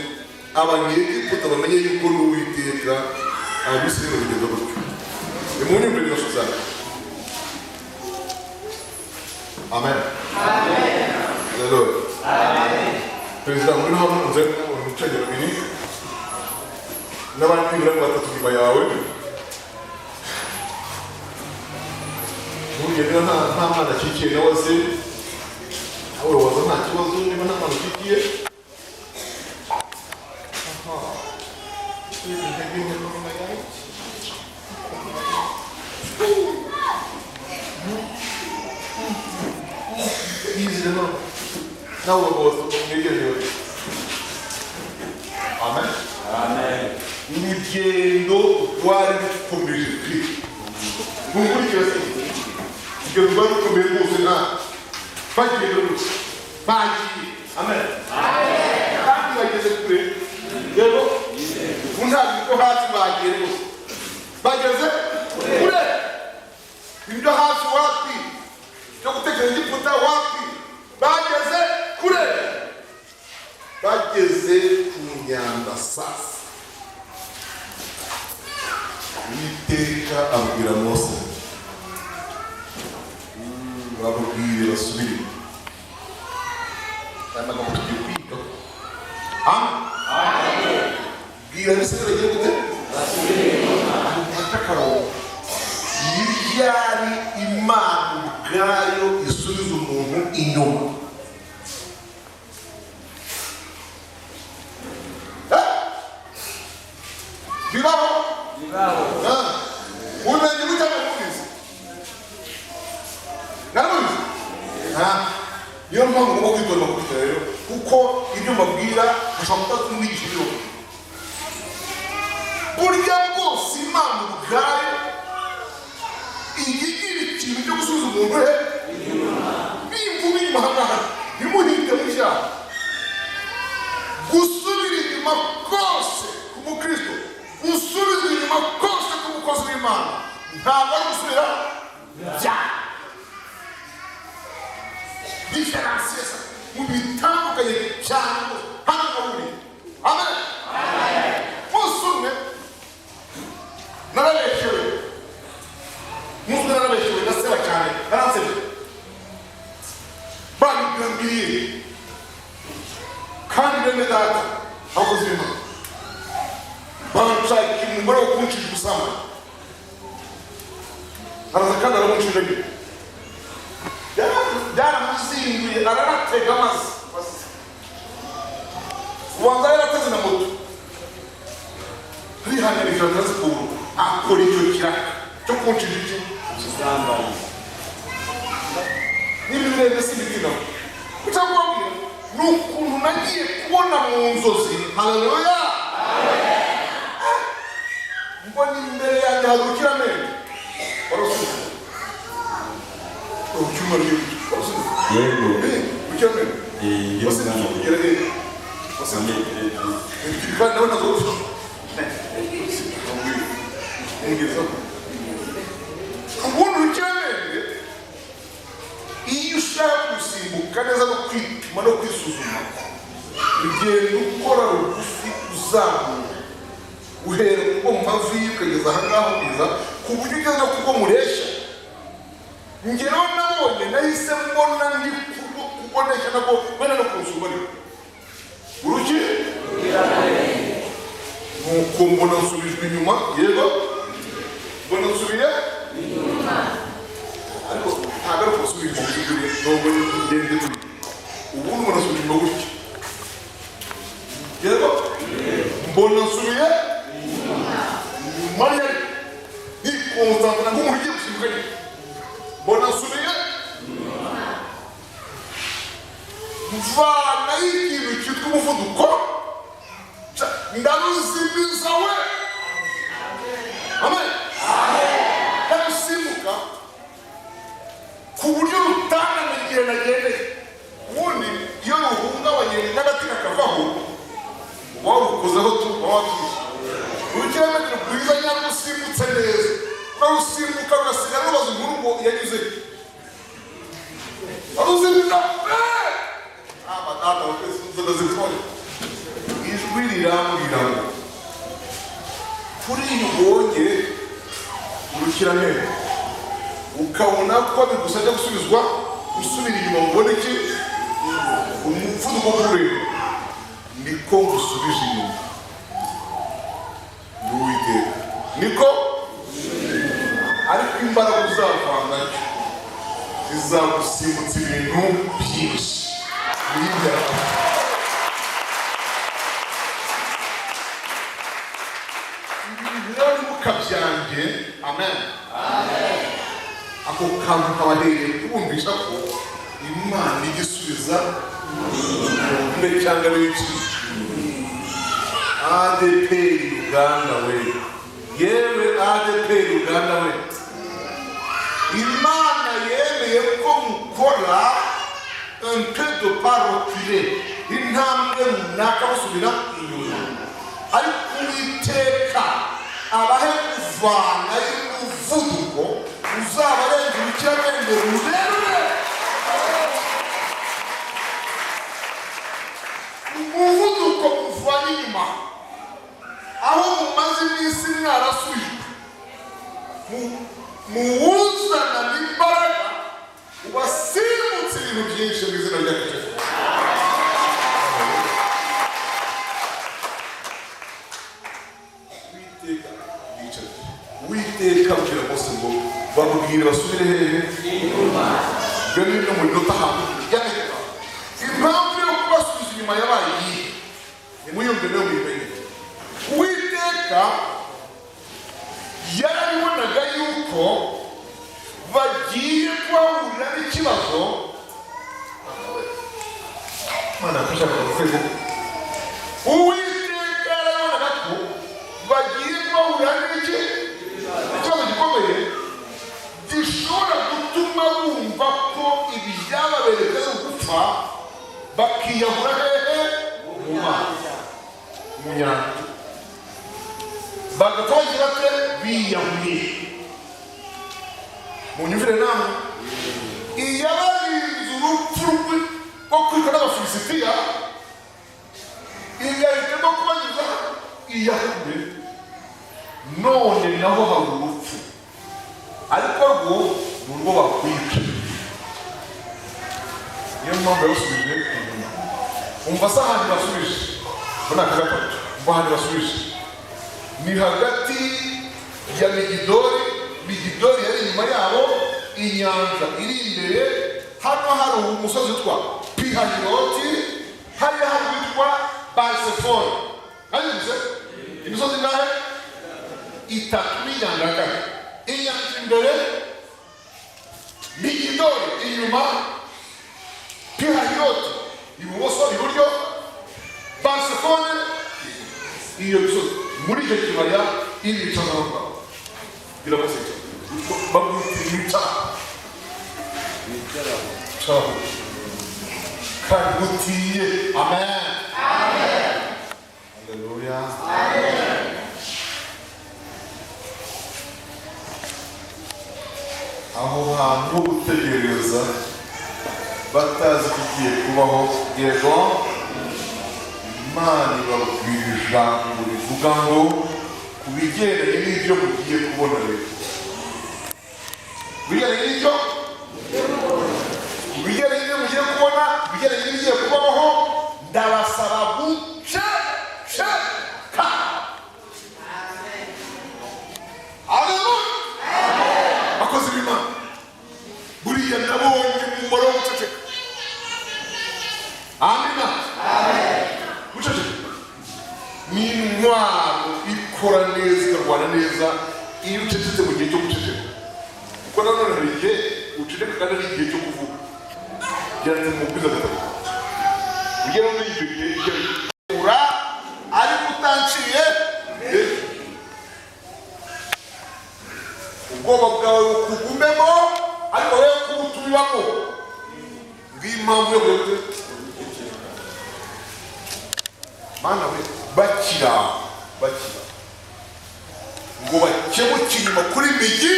Abanyegiputa bamenye yuko n'Uwiteka. Abisiraheli bagenda gutyo. Nimunyumve neza cyane. Amen. Haleluya. Perezida, ngwino hano, nze mwicaranye babiri n'abandi nibura batatu inyuma yawe. Ntugende nta mwana akikiye nawe aze. Nawe waza, nta kibazo, niba nta mwana ukikiye. Aha. Intege nke nyuma yawe. Yizire none nawe bagabo mwegereye babiri. Amen. Urugendo rwari rukomeje pe. Nkurikira se, urugendo rwari rukomeye rwose. Nta bagenda rwose, bagiye. Amen. Kandi bageze kure. Yego, ubu ntabwo ibyo hasi, bagiye rwose, bageze kure. Ibyo hasi wapi, byo gutekereza Egiputa wapi, bageze kure, bageze ku nyanja. Sasa Uwiteka abwira Mose: "Bababwire basubire." Aya magambo tugiye kwiga. Amen. Bwira Abisirayeli bagiye gute? Mufate akarongo. Ni ryari Imana ubwayo isubiza umuntu inyuma? Eh? Bibaho. Ah. Ubimenye gute? Mubizi, naramubizi. Ah. Niyo mpamvu ugomba kwitonda kurikira rero, kuko ibyo mbabwira ushobora kutatumwigisha. Ibyo burya bwose Imana ubwayo ijya igira ikintu cyo gusubiza umuntu he nimvuga inyuma ahangaha, ntimuhite mu cyaha. Gusubira inyuma kose ku mukristo, gusubizwa inyuma kose ku mukozi w'Imana, ntabwo ari gusubira byaha. Différencier ça mu bitandukanye cyane hano na buri. Amen. Umunsi umwe narabeshewe, umunsi umwe narabeshewe, ndaseba cyane, naransebye, babigambiriye. Kandi bene data, abakozi b'Imana, banshakira umugore wo kuncisha ubusambanyi. Araza kandi aramuncisha nyine, byaramuzinduye, araratega amazi, ubanza yarateze na moto, arihanganisha na siporo, akora icyo kiraka cyo kuncisha iki? Niba ibirebye si ibitindaho cyangwa kubabwira ni ukuntu nagiye kubona mu nzozi. Haleluya. Mbona imbere yanjye hari urukiramende. Warasubiza urucyuma rw'ibiti, warasubiza? Yego. Urukiramende. Ngira Wasinze umwana. Kugera hehe wasinze? Metero 2. Ebyiri. Kandi nawe ntabwo ufite umugeza ubundi urukiramende. Iyo ushaka gusimbuka neza no kwipima no kwisuzuma, ugenda ukora rugufi, uzamura, uhera kuko mu mavi ukageza ahangaha, ukageza ku buryo ugeze no kuko mureshya. Njyewe nabonye, nahise mbona ndi kuboneshya nabwo wenda no kunsumba, ariko uruki nuko mbona nsubijwe inyuma. Yego, mbona nsubiye, ariko ntabwo ari ukusubira inyuma mu by'ukuri, nubwo ngende turi ubundi mbona nsubira inyuma gutya. Yego, mbona nsubiye inyuma, yari nikonsantara nk'umuntu ugiye gusimbuka nyine. Mbona nsubiye, mvanayo ikintu cyitwa umuvuduko, ndaruzimiza we. Amen. Ndarusimbuka ku buryo rutanamenye igihe nagendeye. Ubundi iyo ruhungabanye n'agati kakavaho. Rurarusimbuka, rurasigara rubaza inkuru ngo yagize aruzinda. Data inzoga zitore. Ijwi rirambwira ngo kuri iyi ubonye urukiramende, ukabona ko bigusabye gusubizwa, gusubira inyuma ngo ubone iki, umuvuduko wo kureba, niko ngusubije inyuma. Ni Uwiteka niko, ariko imbaraga uzavanayo zizagusimbutsa ibintu byinshi. Hirya ibintu rero ntimukabyange. Amen. Ako kantu kabahereye kubumvisha ko Imana ijya isubiza umwe cyangwa benshi. ADEPR Uganda we, yewe ADEPR Uganda we, Imana yemeye ko mukora un peu de pas reculé, intambwe runaka basubira inyuma, ariko Uwiteka abahe kuvana y'umuvuduko uzabarenza urukiramende rurerure. Umuvuduko muvanye inyuma aho mumaze iminsi mwarasubijwe, muwuzana n'imbaraga, ubasimbutse ibintu byinshi mu izina rya Kristo. Uwiteka yicaye, Uwiteka abwira Mose ngo babwire basubire hehe? Ibyo ni no mu minota ahantu. Impamvu yo kubasubiza inyuma yabaye iyihe? Nimuyumve nayo muyimenye. Uwiteka yarabibonaga yuko bagiye kuhahurira n'ikibazo. Mana yafashe urwego. Uwiteka yarabonaga ko bagiye kuhahurira n'iki ikibazo gikomeye gishobora gutuma bumva ko ibyababereye ari ugupfa, bakiyahura hehe? Mu mazi, mu nyanja, bagapfa bagira bate? Biyahuye. Munyumvire namwe, iyabarinze urupfu rwo kwicwa n'Abafilisitiya igahitamo kubanyuza iyakure. None naho hari urupfu, ariko rwo ni urwo bakwica. Niyo mpamvu yabasubije inyuma. Umva se ahandi basubije, ubwo ni aka gatatu. Umva ahandi basubije ni hagati ya Migidori. Migidori yari inyuma yabo, inyanja iri imbere. Hano hari umusozi witwa Pihahiroti, hariya hari witwa Basefoni. Hanyuze imisozi ingahe? Itatu n'inyanja ya kane. Inyanja imbere, Migidori inyuma, Pihahiroti ibumoso, iburyo Basefoni. Iyo misozi muri icyo kibaya irica aho ngaho, irabaseca, bamwita yicara caho kandi mutiye. Amen, haleluya. Aho hantu ho gutegereza batazi ikigiye kubaho, yego, Imana ibabwira ijambo rivuga ngo ku bigendanye n'ibyo mugiye kubona rero, bigendanye n'ibyo, ku bigendanye n'ibyo mugiye kubona, ku bigendanye n'ibigiye kubaho, ndabasaba guceceka. Haleluya! Abakozi b'Imana, buriya nabonye umumaro wo guceceka. Amina. Guceceka ni intwaro ikora neza, ikarwana neza iyo ucecetse mu gihe cyo guceceka, kuko nanone hari igihe uceceka kandi ari igihe cyo kuvuga. Byanditse mu Mubwiriza gatatu. Ugera muri icyo gihe icyo ura ariko utanciye, ubwoba bwawe bukugumemo, ariko wowe kuwutubibamo. Ngiyi impamvu yo kugira Mana we, bakira bakira ngo bakebuke inyuma kuri migi.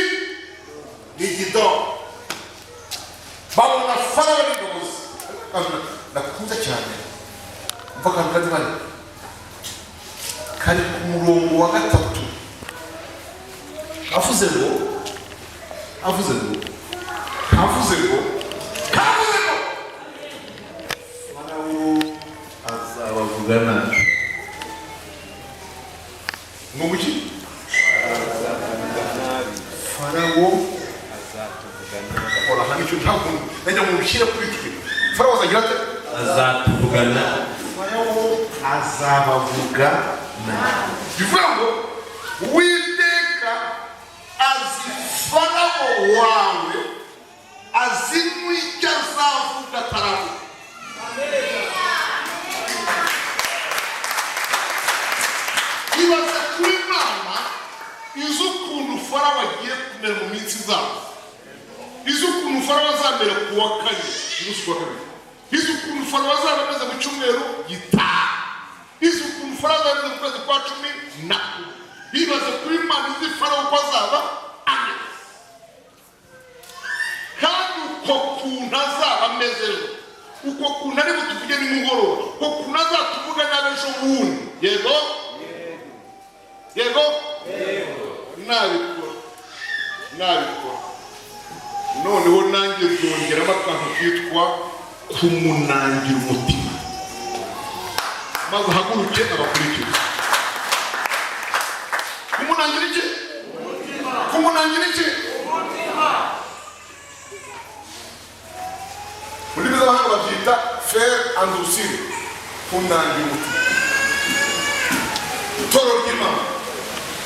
Kazimari kari ku murongo wa gatatu. Avuze ngo, avuze ngo, avuze ngo, avuze ngo Farawo azabavuga nabi. Ngo muki? Farawo kora hano. Icyo ntabwo najya mu bishyira kuri twe. Farawo azagira ate? Azatuvuga nabi. Farawo azabavuga nabi. Bivuga ngo Uwiteka azi Farawo wawe, azi n'icyo azavuga ataravuga. Ibaze kuri Imana izi ukuntu Farawo agiye kumera mu minsi izaza, izi ukuntu Farawo azamera ku wa kane, umunsi wa kabiri, izi ukuntu Farawo azaba ameze mu cyumweru gitaha, izi ukuntu Farawo azaba ameze mu kwezi kwa 11. Ibaze kuri Imana izi Farawo uko azaba ameze, kandi uko kuntu azaba ameze ejo, uko kuntu ari butuvuge nimugoroba, uko kuntu azatuvuga nabi ejo bundi. Yego, yego, nabikora, nabikora. Noneho nanjye nzongeramo akantu kitwa kumunangira umutima, maze ahaguruke abakurikire. Kumunangira iki? Kumunangira iki? Mu ndimi z'amahanga babyita faire endurcir, kunangira umutima. Toro ry'Imana,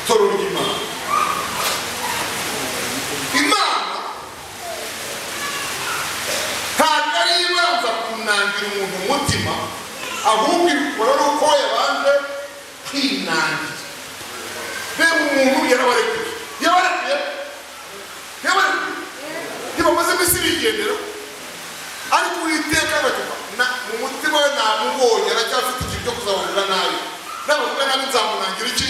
toro ry'Imana, Imana ntabwo ari ibanza kunangira umuntu umutima, ahubwo ibikora ari uko yabanje kwinangira. Reba, umuntu yarabarekuye, yabarekuye, yabarekuye, ntibamaze iminsi bigendera. Ariko Uwiteka agatuka mu mutima we: namubonye, aracyafite ikintu cyo kuzabavuga nabi. Nabavuga nabi nzamunangira iki?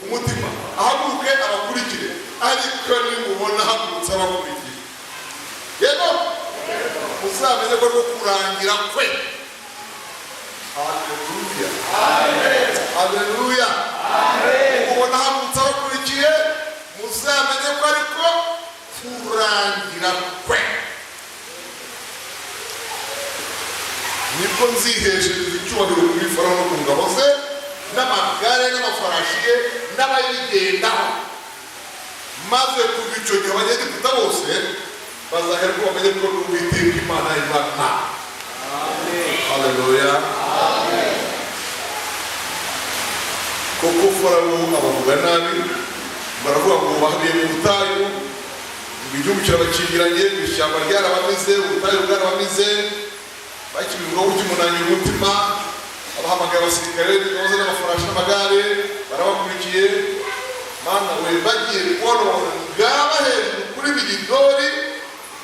Umutima, ahaguruke abakurikire. Ariko nimubona ahagurutse abakurikiye, yego, uzamenye ko rwo kurangira kwe. Haleluya, haleluya! Ubona ahagurutse abakurikiye, muzamenye ko ariko kurangira kwe. Nibwo nziheshereza icyubahiro kuri Farawo no ku ngabo ze n'amagare n'amafarashi ye n'abayigendaho. Maze kuva icyo gihe Abanyegiputa bose bazaherwa bamenye ko Uwiteka Imana ibana. Haleluya! Koko Farawo abavuga nabi. Baravuga ngo bahabiye mu butayu, ngo igihugu kirabakingiranye, ngo ishyamba ryarabamize, ubutayu bwarabamize. Bakibivugaho kimunangira umutima, abahamagaye abasirikare n'ingabo ze n'amafarashi n'amagare, barabakurikiye. Mana we, bagiye kubona babona ngaba hejuru kuri Migidori.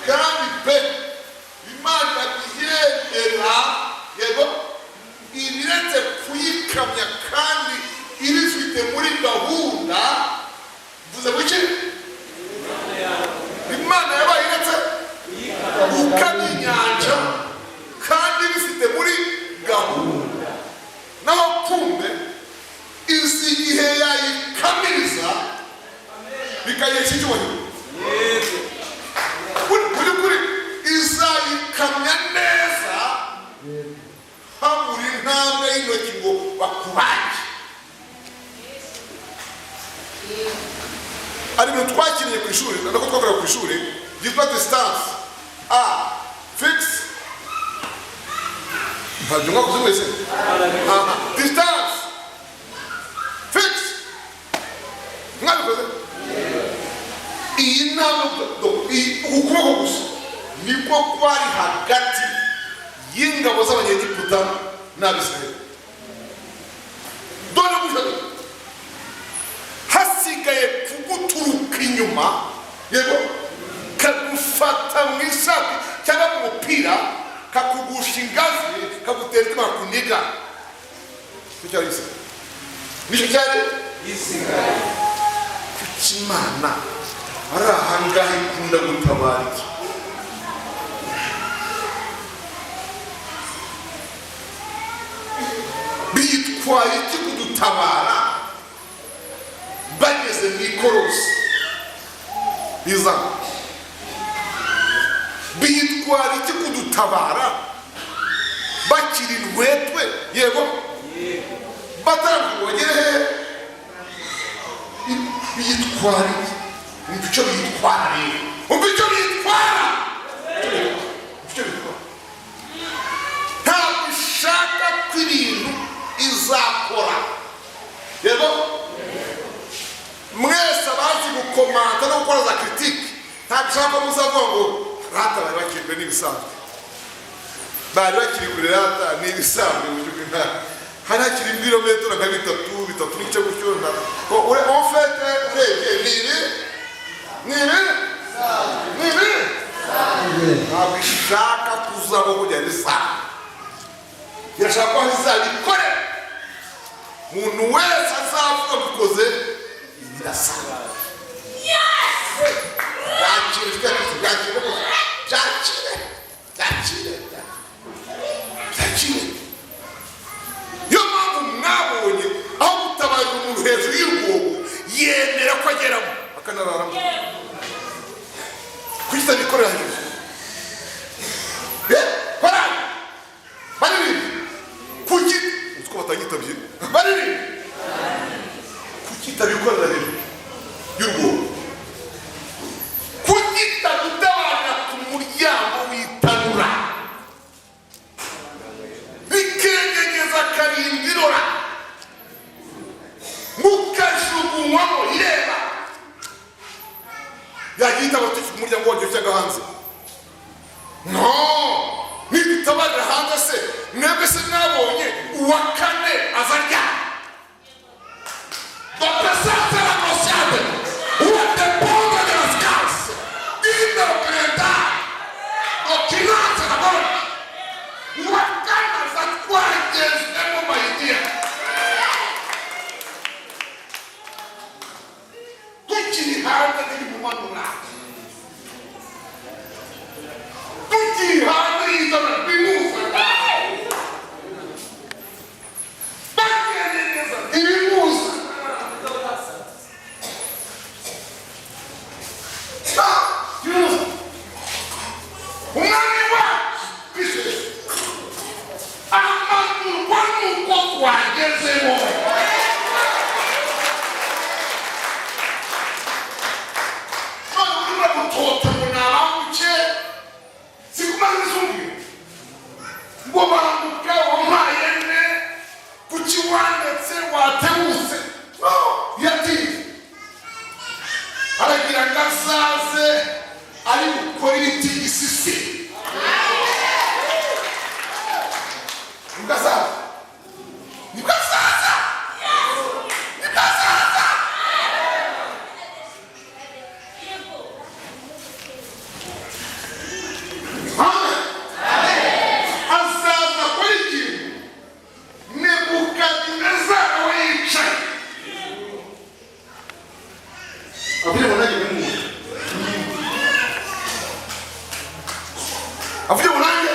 Kandi pe, Imana iyemera, yego, ibiretse kuyikamya kandi ibifite muri gahunda. Mvuze buki? Imana yabaye iretse gukamya inyanja kandi bifite muri gahunda. Naho kumbe izi igihe yayikamiriza bikayihesha icyubahiro. Kuri izayikamya neza, habura intambwe y'intoki ngo bakubage. Hari ibintu twakiriye ku ishuri, nako twakorera ku ishuri, byitwa distance a fixe. Ntabyo mwakoze mwese? Aha, distance fixe mwabikoze. Iyi ntambwe, uku kuboko gusa niko kwari hagati y'ingabo z'Abanyegiputa n'Abisirayeli. Dore gutya, hasigaye kuguturuka inyuma, yego, kagufata mu ishati cyangwa mu mupira, kakugusha ingazi, kagutera itima, kakuniga. Nicyo cyari gisigaye, nicyo cyari Gisigaye. Kuki Imana ari ahangaha ikunda gutabara iki? Bitwaye iki kudutabara bageze mu ikorosi biza? Bitwara iki kudutabara bakiri intwetwe? Yego, batarakubogere hehe? Bitwara iki? Umva icyo bitwara rero, umva icyo bitwara, umva icyo bitwara. Ntabwo ishaka ko ibintu izakora. Yego, mwese abazi gukomanta no gukora za critique, ntabwo ishaka ko muzavuga ngo rata bari bakiri kure n'ibisanzwe, bari bakiri kure rata n'ibisanzwe. Mu by'ukuri nta hari hakiri ibirometero nka bitatu, bitatu n'igice gutyo. En fait, urebye ni ibi, ni ibi, ni ibi. Ntabwo ishaka kuzabaho kujya bisanzwe, irashaka ko izabikore. Umuntu wese azavuga bikoze birasa. Byakire, byakire, byakire, byakire, byakire. Niyo mpamvu mwabonye aho gutabarira umuntu hejuru y'urwobo, yemera ko ageramo akanararamo. Kuki itabikorera hejuru? Barari baririmba, kuki utwo batanyitabye baririmba? Kuki itabikorera hejuru y'urwobo? Kuki itadutabara ku muryango w'itanura, bikengegeza karindwi irora, mukajugunywamo ireba? Yagiye itaba ku muryango waryo cyangwa hanze? No nidutabarira hanze se, mwebwe se mwabonye uwa kane azarya? Bapesanze la consciente uwadeponga de las casas indokreta okinanze na bona uwa kane aza twagezemo mayidiya tukiri hanze ntibimumanura, tukiri hanze y'izana bimuza bagerageza ntibimuza. Ntibimuza. Umwami wacu Kristo Yesu amanurwa nuko twagezemo. None urimo gutota ngo nabanguke, sikumaze izumbi ngo banguke, wampaye nde? Kuki wandetse watebutse? No, yatinze aragira ngo azaze ari bukore ibiti isisi. Nibwo azaza, nibwo azaza, nibwo azaza. Amen. Azaza kuri ikintu Nebukadinezari we yicaye avuye ngo nanjye bimuhe, avuye ngo nanjye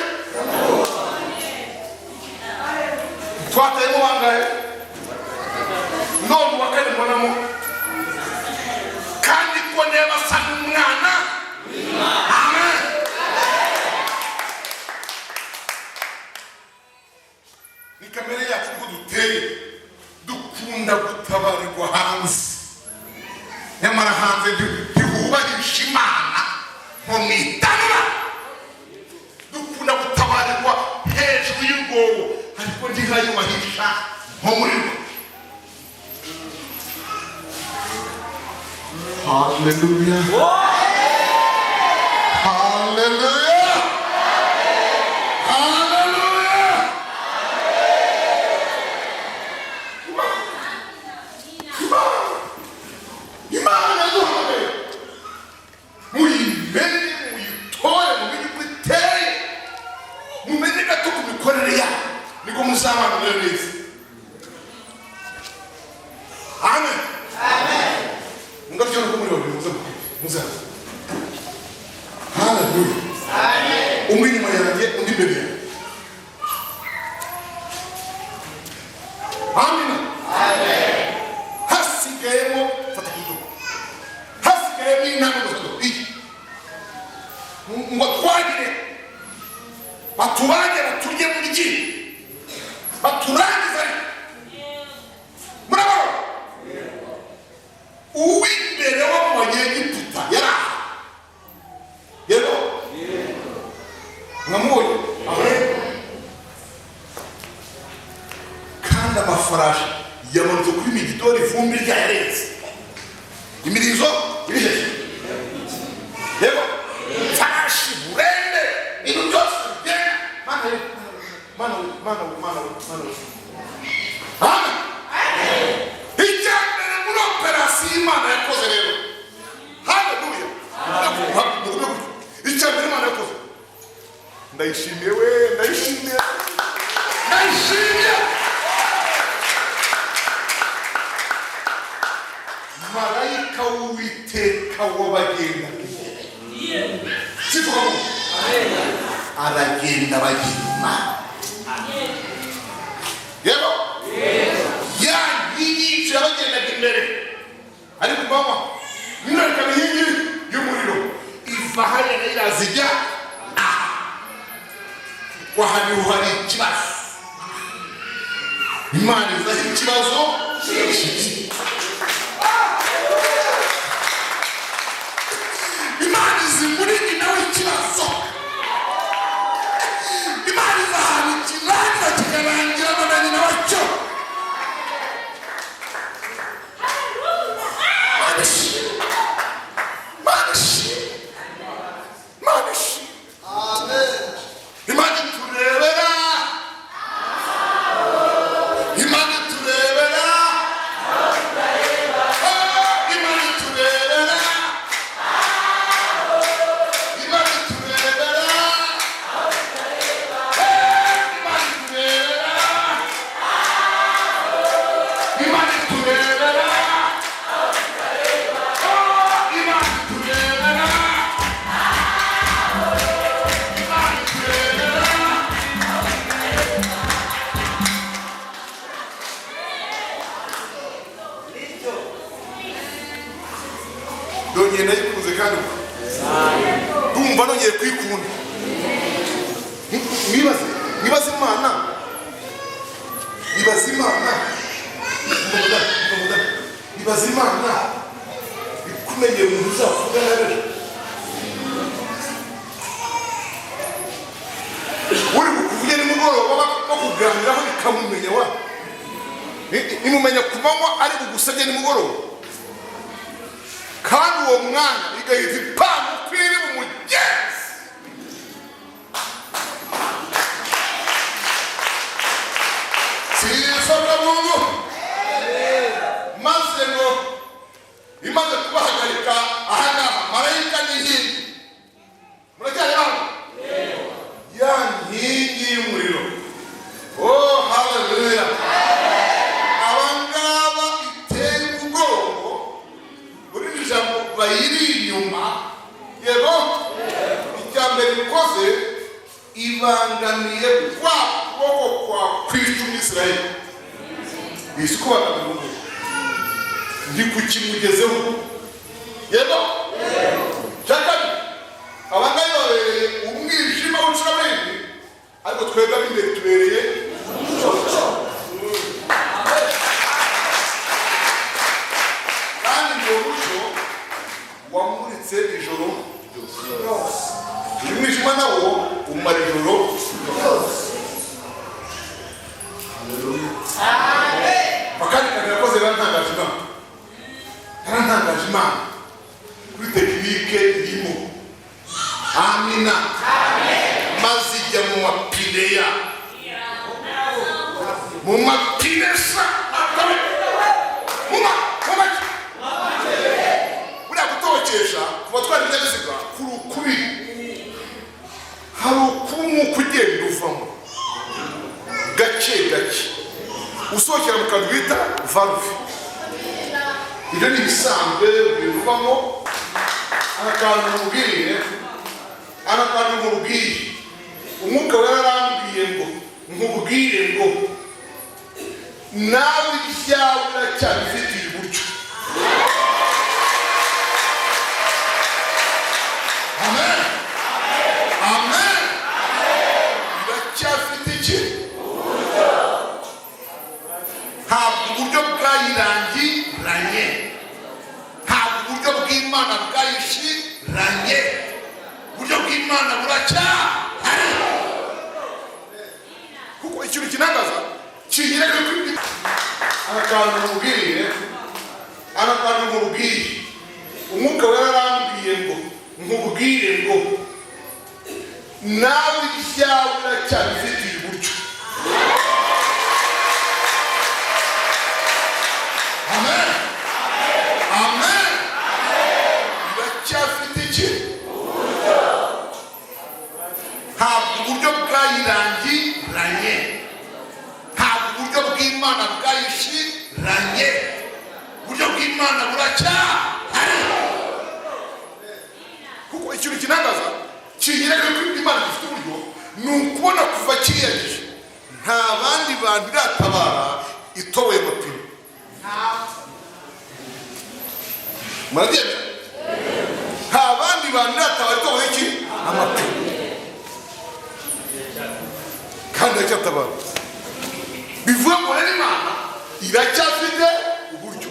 twateyemo bangahe? None uwa kane mbonamo kandi ko niba asa n'umwana. Amen. Ni kamere yacu uko duteye, dukunda gutabarirwa hanze, nyamara hanze ntihubahisha Imana ngo mwitanura. Dukunda gutabarirwa hejuru y'urwobo, ariko ntihayubahisha nko muri rwo. Haleluya, haleluya, haleluya! Imana yaduhamagaye, muyimenye, muyitore, mumenye uko iteye, mumenye gato ku mikorere yayo, niko muzabana nayo neza. Amen. Mungarukire ko muri babiri muze muzaze. Haleluya! Umwe inyuma yanjye, undi imbere yanjye. Amen. Bateremo intambwe iyi ngo twagire batubage, baturye mu ryi, baturangize. Murabona uw'imbere wo mu Banyegiputa yari aha. Yego, mwamubonye aho. Kandi amafarashi yamanutse kuri Migidori, ivumbi ryayarenze, imirizo iri hejuru. Yego, farashi burende, ibintu byose bigenda. Mana we, Mana we, Mana we, Mana we, Mana we! Amen. Icya mbere muri operasiyo Imana yakoze rero, haleluya, icya mbere Imana yakoze, ndayishimiye we, ndayishimiye, ndayishimiye. Marayika w'Uwiteka w'abagendaga imbere, sivuga ngo aragenda bajya inyuma. Yego, ya nkingi y'ibicu yabagendaga imbere ari ku manywa, nijoro ikaba inkingi y'umuriro, iva hariya nayo iraza ijya aha, kuko aha niho hari ikibazo. Imana izaho ikibazo kiri. Imana izi muri nyina w'ikibazo. Imana izi ahantu ikirangira kikarangira na nyina wacyo. Mana ishimwe, Mana ishimwe, Mana ishimwe! Imana iturebera, Imana iturebera. Oh, Imana iturebera, Imana iturebera. Imana iturebera, Imana iturebera. Oh, Imana iturebera, Imana iturebera. Ndongeye ndayikunze, kandi ubu ndumva nongeye kuyikunda. Mwibaze, mwibaze Imana, ibaze Imana, ibaze Imana ikumenyera umuntu uzavuga nabi, uri bukuvuge nimugoroba bakuganiraho, ikamumenya wa imumenya ku manywa, ari bugusabye nimugoroba, kandi uwo mwana igahita ipanga uko iri bumugenzi. Sisoka Mungu. Maze ngo imaze kubahagarika aha ngaha, marayika n'inkingi, muracyari hano, ya nkingi y'umuriro. Oh, haleluya! Abangaba iteye umugongo, muri iri jambo bayiri inyuma. Yego, icya mbere ikoze, ibangamiye kwa kuboko kwa kwica Umwisirayeli. Isi kubangamira umuntu ndi kukimugezeho. Yego, cya kabiri, abangaba babereye umwijima w'icuraburindi, ariko twebwe ab'imbere tubereye umucyo. Kandi uwo mucyo wamuritse ijoro ryose. Uyu mwijima nawo umara ijoro ryose. Akandi kantu yakoze yarantangaje Imana, yarantangaje Imana kuri technique irimo. Amina. Maze ijya mu mapine ya mu mapine sa mu ma buriya gutokesha ku batwara ibinyabiziga kuri ukubiri, hari ukuba umwuka ugenda uvamo gake gake, usohokera mu kantu bita valve. Ibyo ni ibisanzwe bivamo. Aka kantu mubwiye, aka kantu mubwiye, Umwuka Wera arambwiye ngo nkubwire ngo nawe ibyawe uracyabifitiye uburyo. bwayishiranye. Uburyo bw'Imana buracyahari, kuko ikintu kinagaza kinyereka ko akantu mubwiye, akantu mubwiye, Umwuka Wera arambwiye ngo nkubwire ngo nawe ibyawe uracyabifitiye uburyo. Amen, amen. Iracyafite iki? Ntabwo uburyo bwayirangiranye, ntabwo uburyo bw'Imana bwayishiranye. Uburyo bw'Imana buracyahari, kuko ikintu kinagaza kinyereka ko Imana ifite uburyo ni ukubona kuva kiriya gihe nta bandi bantu iratabara itoboye amapine. Murabyemera? Nta bandi bantu iratabara itoboye iki? Amapine. Kandi iracyatabara. Bivuga ngo rero Imana iracyafite uburyo.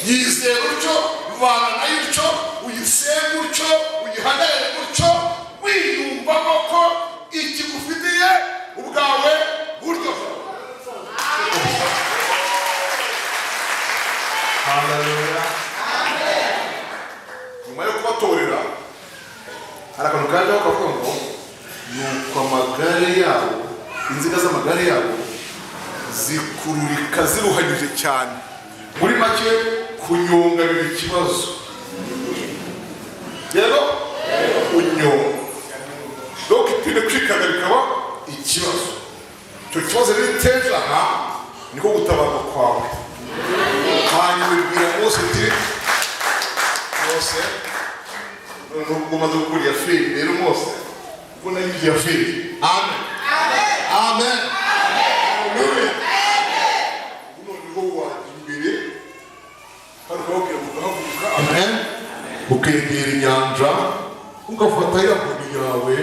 Yizera utyo, bana nayo utyo, uyisenga utyo, uyihagarare utyo, wiyumvamo ko ikigufitiye ubwawe buryo. Haleluya. Nyuma yo kubatorera, hari akantu kajeho kavuga ngo nuko amagare yabo, inziga z'amagare yabo zikururika ziruhanyije cyane. Muri make, kunyonga biba ikibazo. Rero kunyonga, donc ipine kwikanga bikaba ikibazo. Icyo kibazo rero iteje aha niko gutabarwa kwawe. Hanyuma ibwira Mose iti: "Mose, noneho ubwo umaze gukora iya feri rero, Mose, ubwo nayo iya feri." Amen, amen, haleluya. Ubu noneho wajya imbere kandi ukababwira ngo ugahaguruka, amen, ukegera inyanja, ugafata ya nkoni yawe,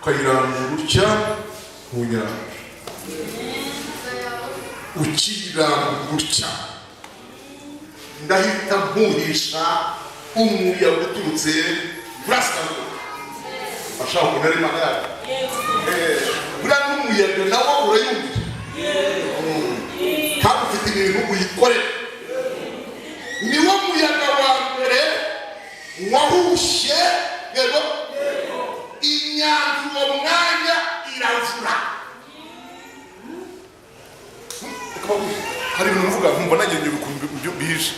ukayirambura utya mu nyanja. Ukiyirambura utya, ndahita mpuhisha umuyaga uturutse burasirazuba. Ashaka ukuntu ari Imana yacu. Buriya n'umuyaga nawo urayumvira kandi ufite ibintu uyikorera. Niwo muyaga wa mbere wahushye. Yego, inyanja uwo mwanya iravura. Hari ibintu mvuga nkumva nagenye ukuntu bije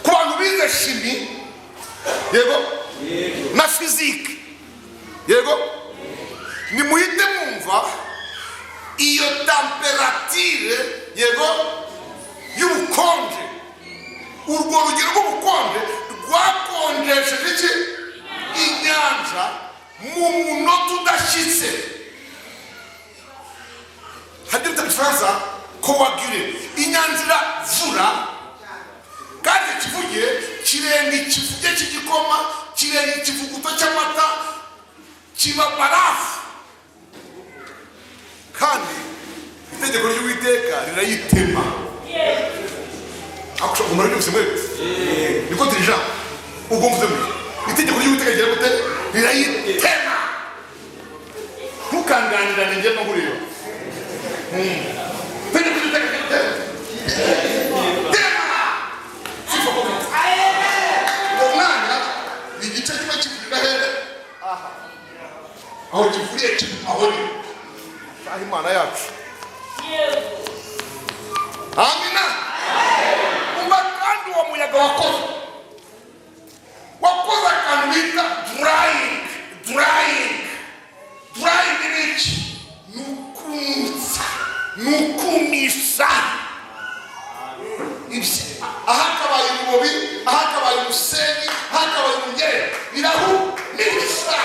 ku bantu bize chimie, yego, na physique, yego, nimuhite mwumva iyo température, yego, y'ubukonje. Urwo rugero rw'ubukonje rwakonjesheje iki? Inyanja mu munota udashyitse. Hari ibyo bita mu Gifaransa coaguler. Inyanja iravura kandi ikivuge kirenga ikivuge cy'igikoma, kirenga ikivuguto cy'amata, kiba barafu. Kandi itegeko ry'Uwiteka rirayitema. Umara byose mwese niko dirija. Ubwo mvuze ngo itegeko ry'Uwiteka rigira gute? Rirayitema. Ntukanganirane, njye nkureba. Itegeko ry'Uwiteka rigira gute? Tema. Sifa kwa Mungu. Uwo mwanya igice kimwe kivurira hehe? Aho kivuriye kimwe aho ni aho Imana yacu. Amina. Umva, kandi uwo muyaga wakoze akantu bita drying. Drying, drying ni iki? Ni ukumutsa, ni ukumisha. Ahakabaye urubobi, ahakabaye umusenyi, ahakabaye umugere, birahumisha.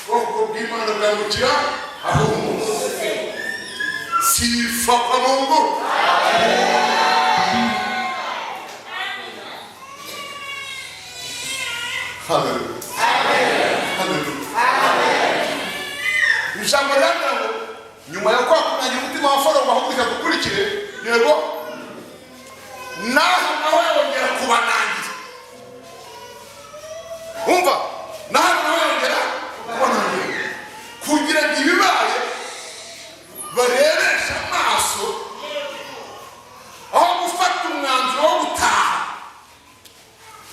Ubwoko bw'Imana bwambukira aho umunsi. Sifa kwa Mungu. Haleluya, haleluya. Ijambo riravuga ngo nyuma yo kwa kunangira umutima wa Farawo, bahaguruka dukurikire. Yego. Naho nawe yongera kubanangira. Umva, naho nawe yongera kubanangira kugira ngo ibibaye barebeshe amaso, aho gufata umwanzuro wo gutaha.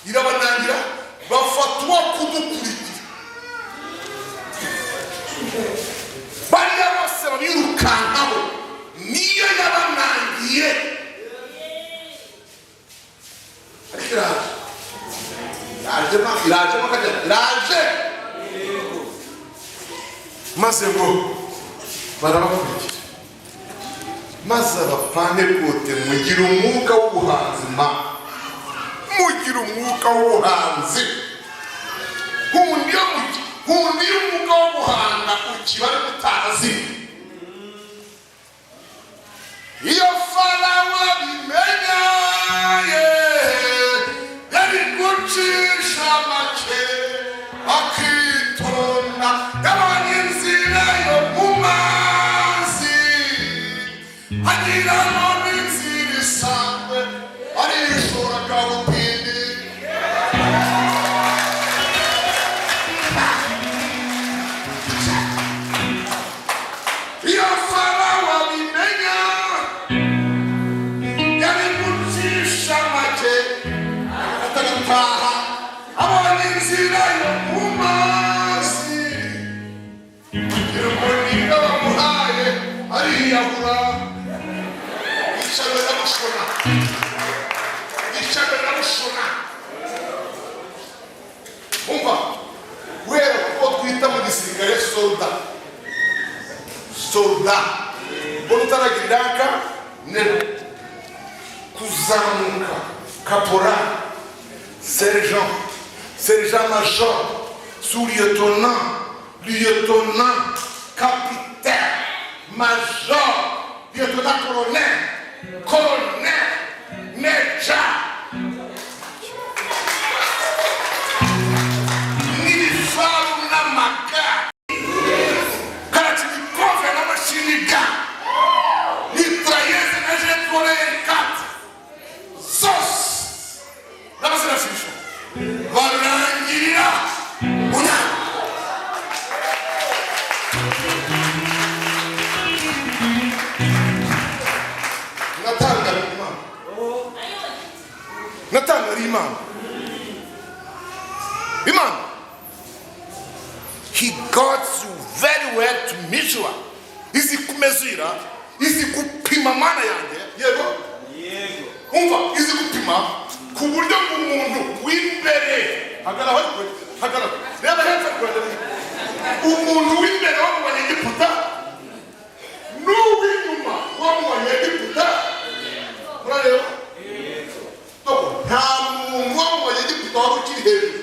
Irabanangira, bafata uwo kudukurikira. Bariya bose babirukankaho, niyo yabanangiye. Ariko iraje, iraje ma, iraje ma, kajya iraje. Maze ngo barabakurikira, maze Abapantekote mugira umwuka w'ubuhanzi, ma mugira umwuka w'ubuhanzi. Nkunda iyo umwuka wo guhanga ukiba ari mutazi. Iyo Farawo abimenya ye, yari gucisha make akitonda. Yabonye inzira yo mu mazi, agira ngo n'inzira isanzwe, arishora kabutindi. Iyo Farawo abimenya, yari gucisha make atagataha. Abonye inzira yo mu mazi, kugira ngo niba bamuhaye, ariyahura. Ishyano riramushona, ishyano riramushona. Umva, guhera kuko twita mu gisirikare soldat, soldat ubona utaragira iraka ne kuzamuka, caporal, sergent, sergent major, sous-lieutenant, lieutenant, capitaine, major, lieutenant colonel, colonel, major, n'ibifaru n'amagare, kalachnikov na machine gun, mitrailleuse na G3 4 zose n'abazirashisha barangirira mu nyanja. Natangariye Imana, natangariye Imana. Imana, he got you very well to measure. Izi kumezura, izi gupima. Mana yanjye, yego. Umva, izi gupima ku buryo ngo umuntu w'imbere, hagarara ariko, hagarara, reba hepfo ariko, reba hepfo. Umuntu w'imbere wo mu Banyegiputa n'uw'inyuma wo mu Banyegiputa, murareba. Doko, nta muntu wo mu Banyegiputa wari ukiri hejuru,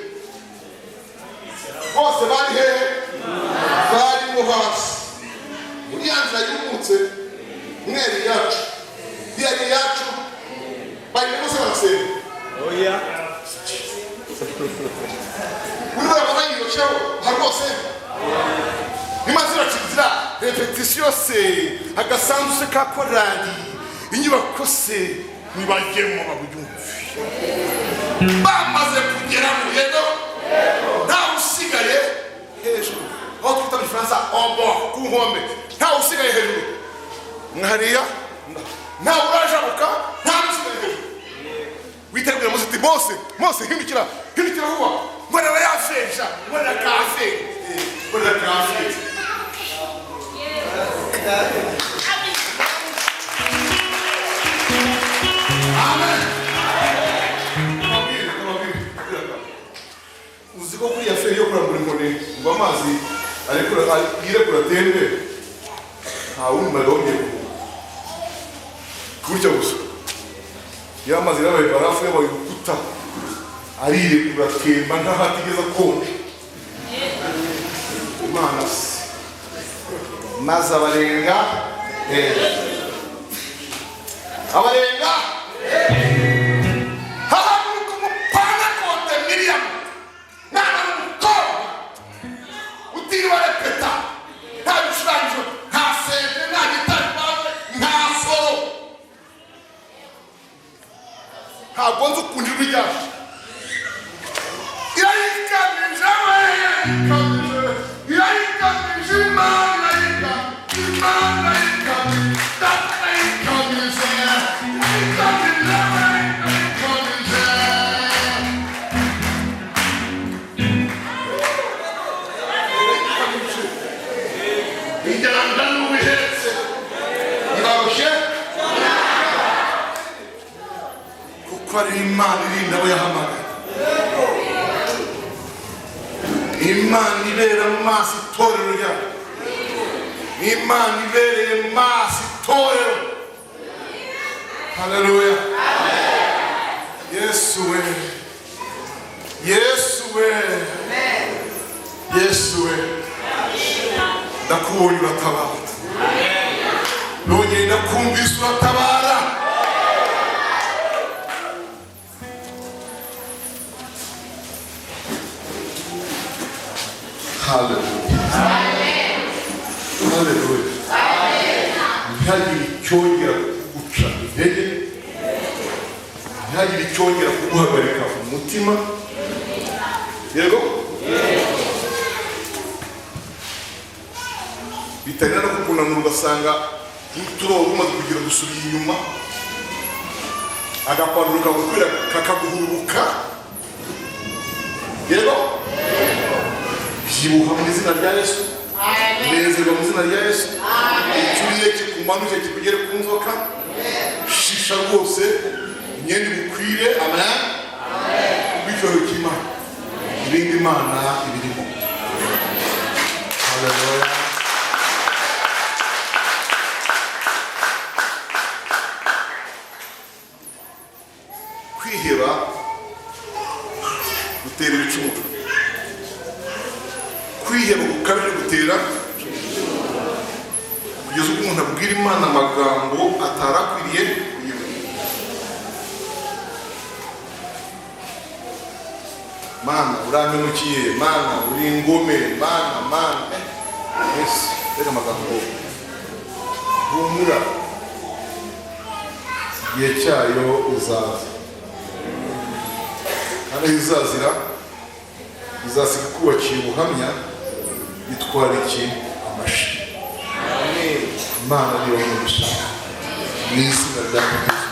bose bari hehe? Barimo hasi muri ya nzira yumutse. Mweri yacu, yari yacu, bari bose barasenga. Oya. Uri barayiyoshaho aha rwose. Imaze irakinzira répétition se, agasandu se ka korali, inyubako se, ntibajyemo babyumve. Bamaze kugera mu yego, ntawe usigaye hejuru, aho twita mu Gifaransa obo ku nkombe. Ntawe usigaye hejuru mwariya, ntawe urajabuka, ntawe usigaye hejuru. Witeguye Mose ati: "Mose, Mose, hindukira, hindukira vuba, mbonera yafesha, mbonera kafe, mbonera kafe." Amen. Ababwire, ababwire, abwire. Uzi ko kuriya feri yo kurambura inkoni ngo amazi arekura, yirekura atembe, nta wundi muriro wongeye gutya gusa. Iyo amazi yabaye barafu, yabaye urukuta, arirekura atemba nkaho atigeze akonja. Imana se maze abarenga hejuru, abarenga, hahaguruka Umupantekote Miriyamu, mwana w'umukobwa utiriwe arepeta, nta bicurangisho, nta sente, nta gitari baze, nta solo. Ntabwo nzi ukuntu ijwi ryacu irayikamije we, irayikamije, irayikamije Imana, irayikamije Imana, irayikamije Data, irayikamije, irayikamije we, irayikamije. Irayikamije ijyana n'uwihetse irarushye kuko ari Imana irinda abo yahamagaye. Imana ibera mu maso itorero ryayo, Imana ibereye mu maso itorero. Haleluya! Yesu we, Yesu we, Yesu we, ndakubonye uratabara, nongeye ndakumvise uratabara. Haleluya, haleluya! Ntihagire icyongera kuguca intege, ntihagire icyongera kuguhagarika umutima. Yego, bitangira no kukunanura, ugasanga n'uturobo umaze kugira gusubira inyuma, agapantaro kagukwira kakaguhubuka. Yego, byibuha mu izina rya Yesu, nezerwa mu izina rya Yesu. Icyo uriye kikumanuke kikugere ku nzoka, shisha rwose, imyenda igukwire. Amen. Kubw'icyubahiro cy'Imana, ibindi Imana ibirimo. Haleluya! Kwiheba gutera ibicumuro, kwiheba gukabije gutera kugeza ubwo umuntu abwira Imana amagambo atarakwiriye kuyivuga. Mana urampemukiye, Mana uri ingome, Mana, Mana, Yesu, reka amagambo. Humura, igihe cyayo izaza, kandi aho izazira izasiga ikubakiye ubuhamya. Itwara iki amashi. Imana niyo umugisha mu izina rya Kristo.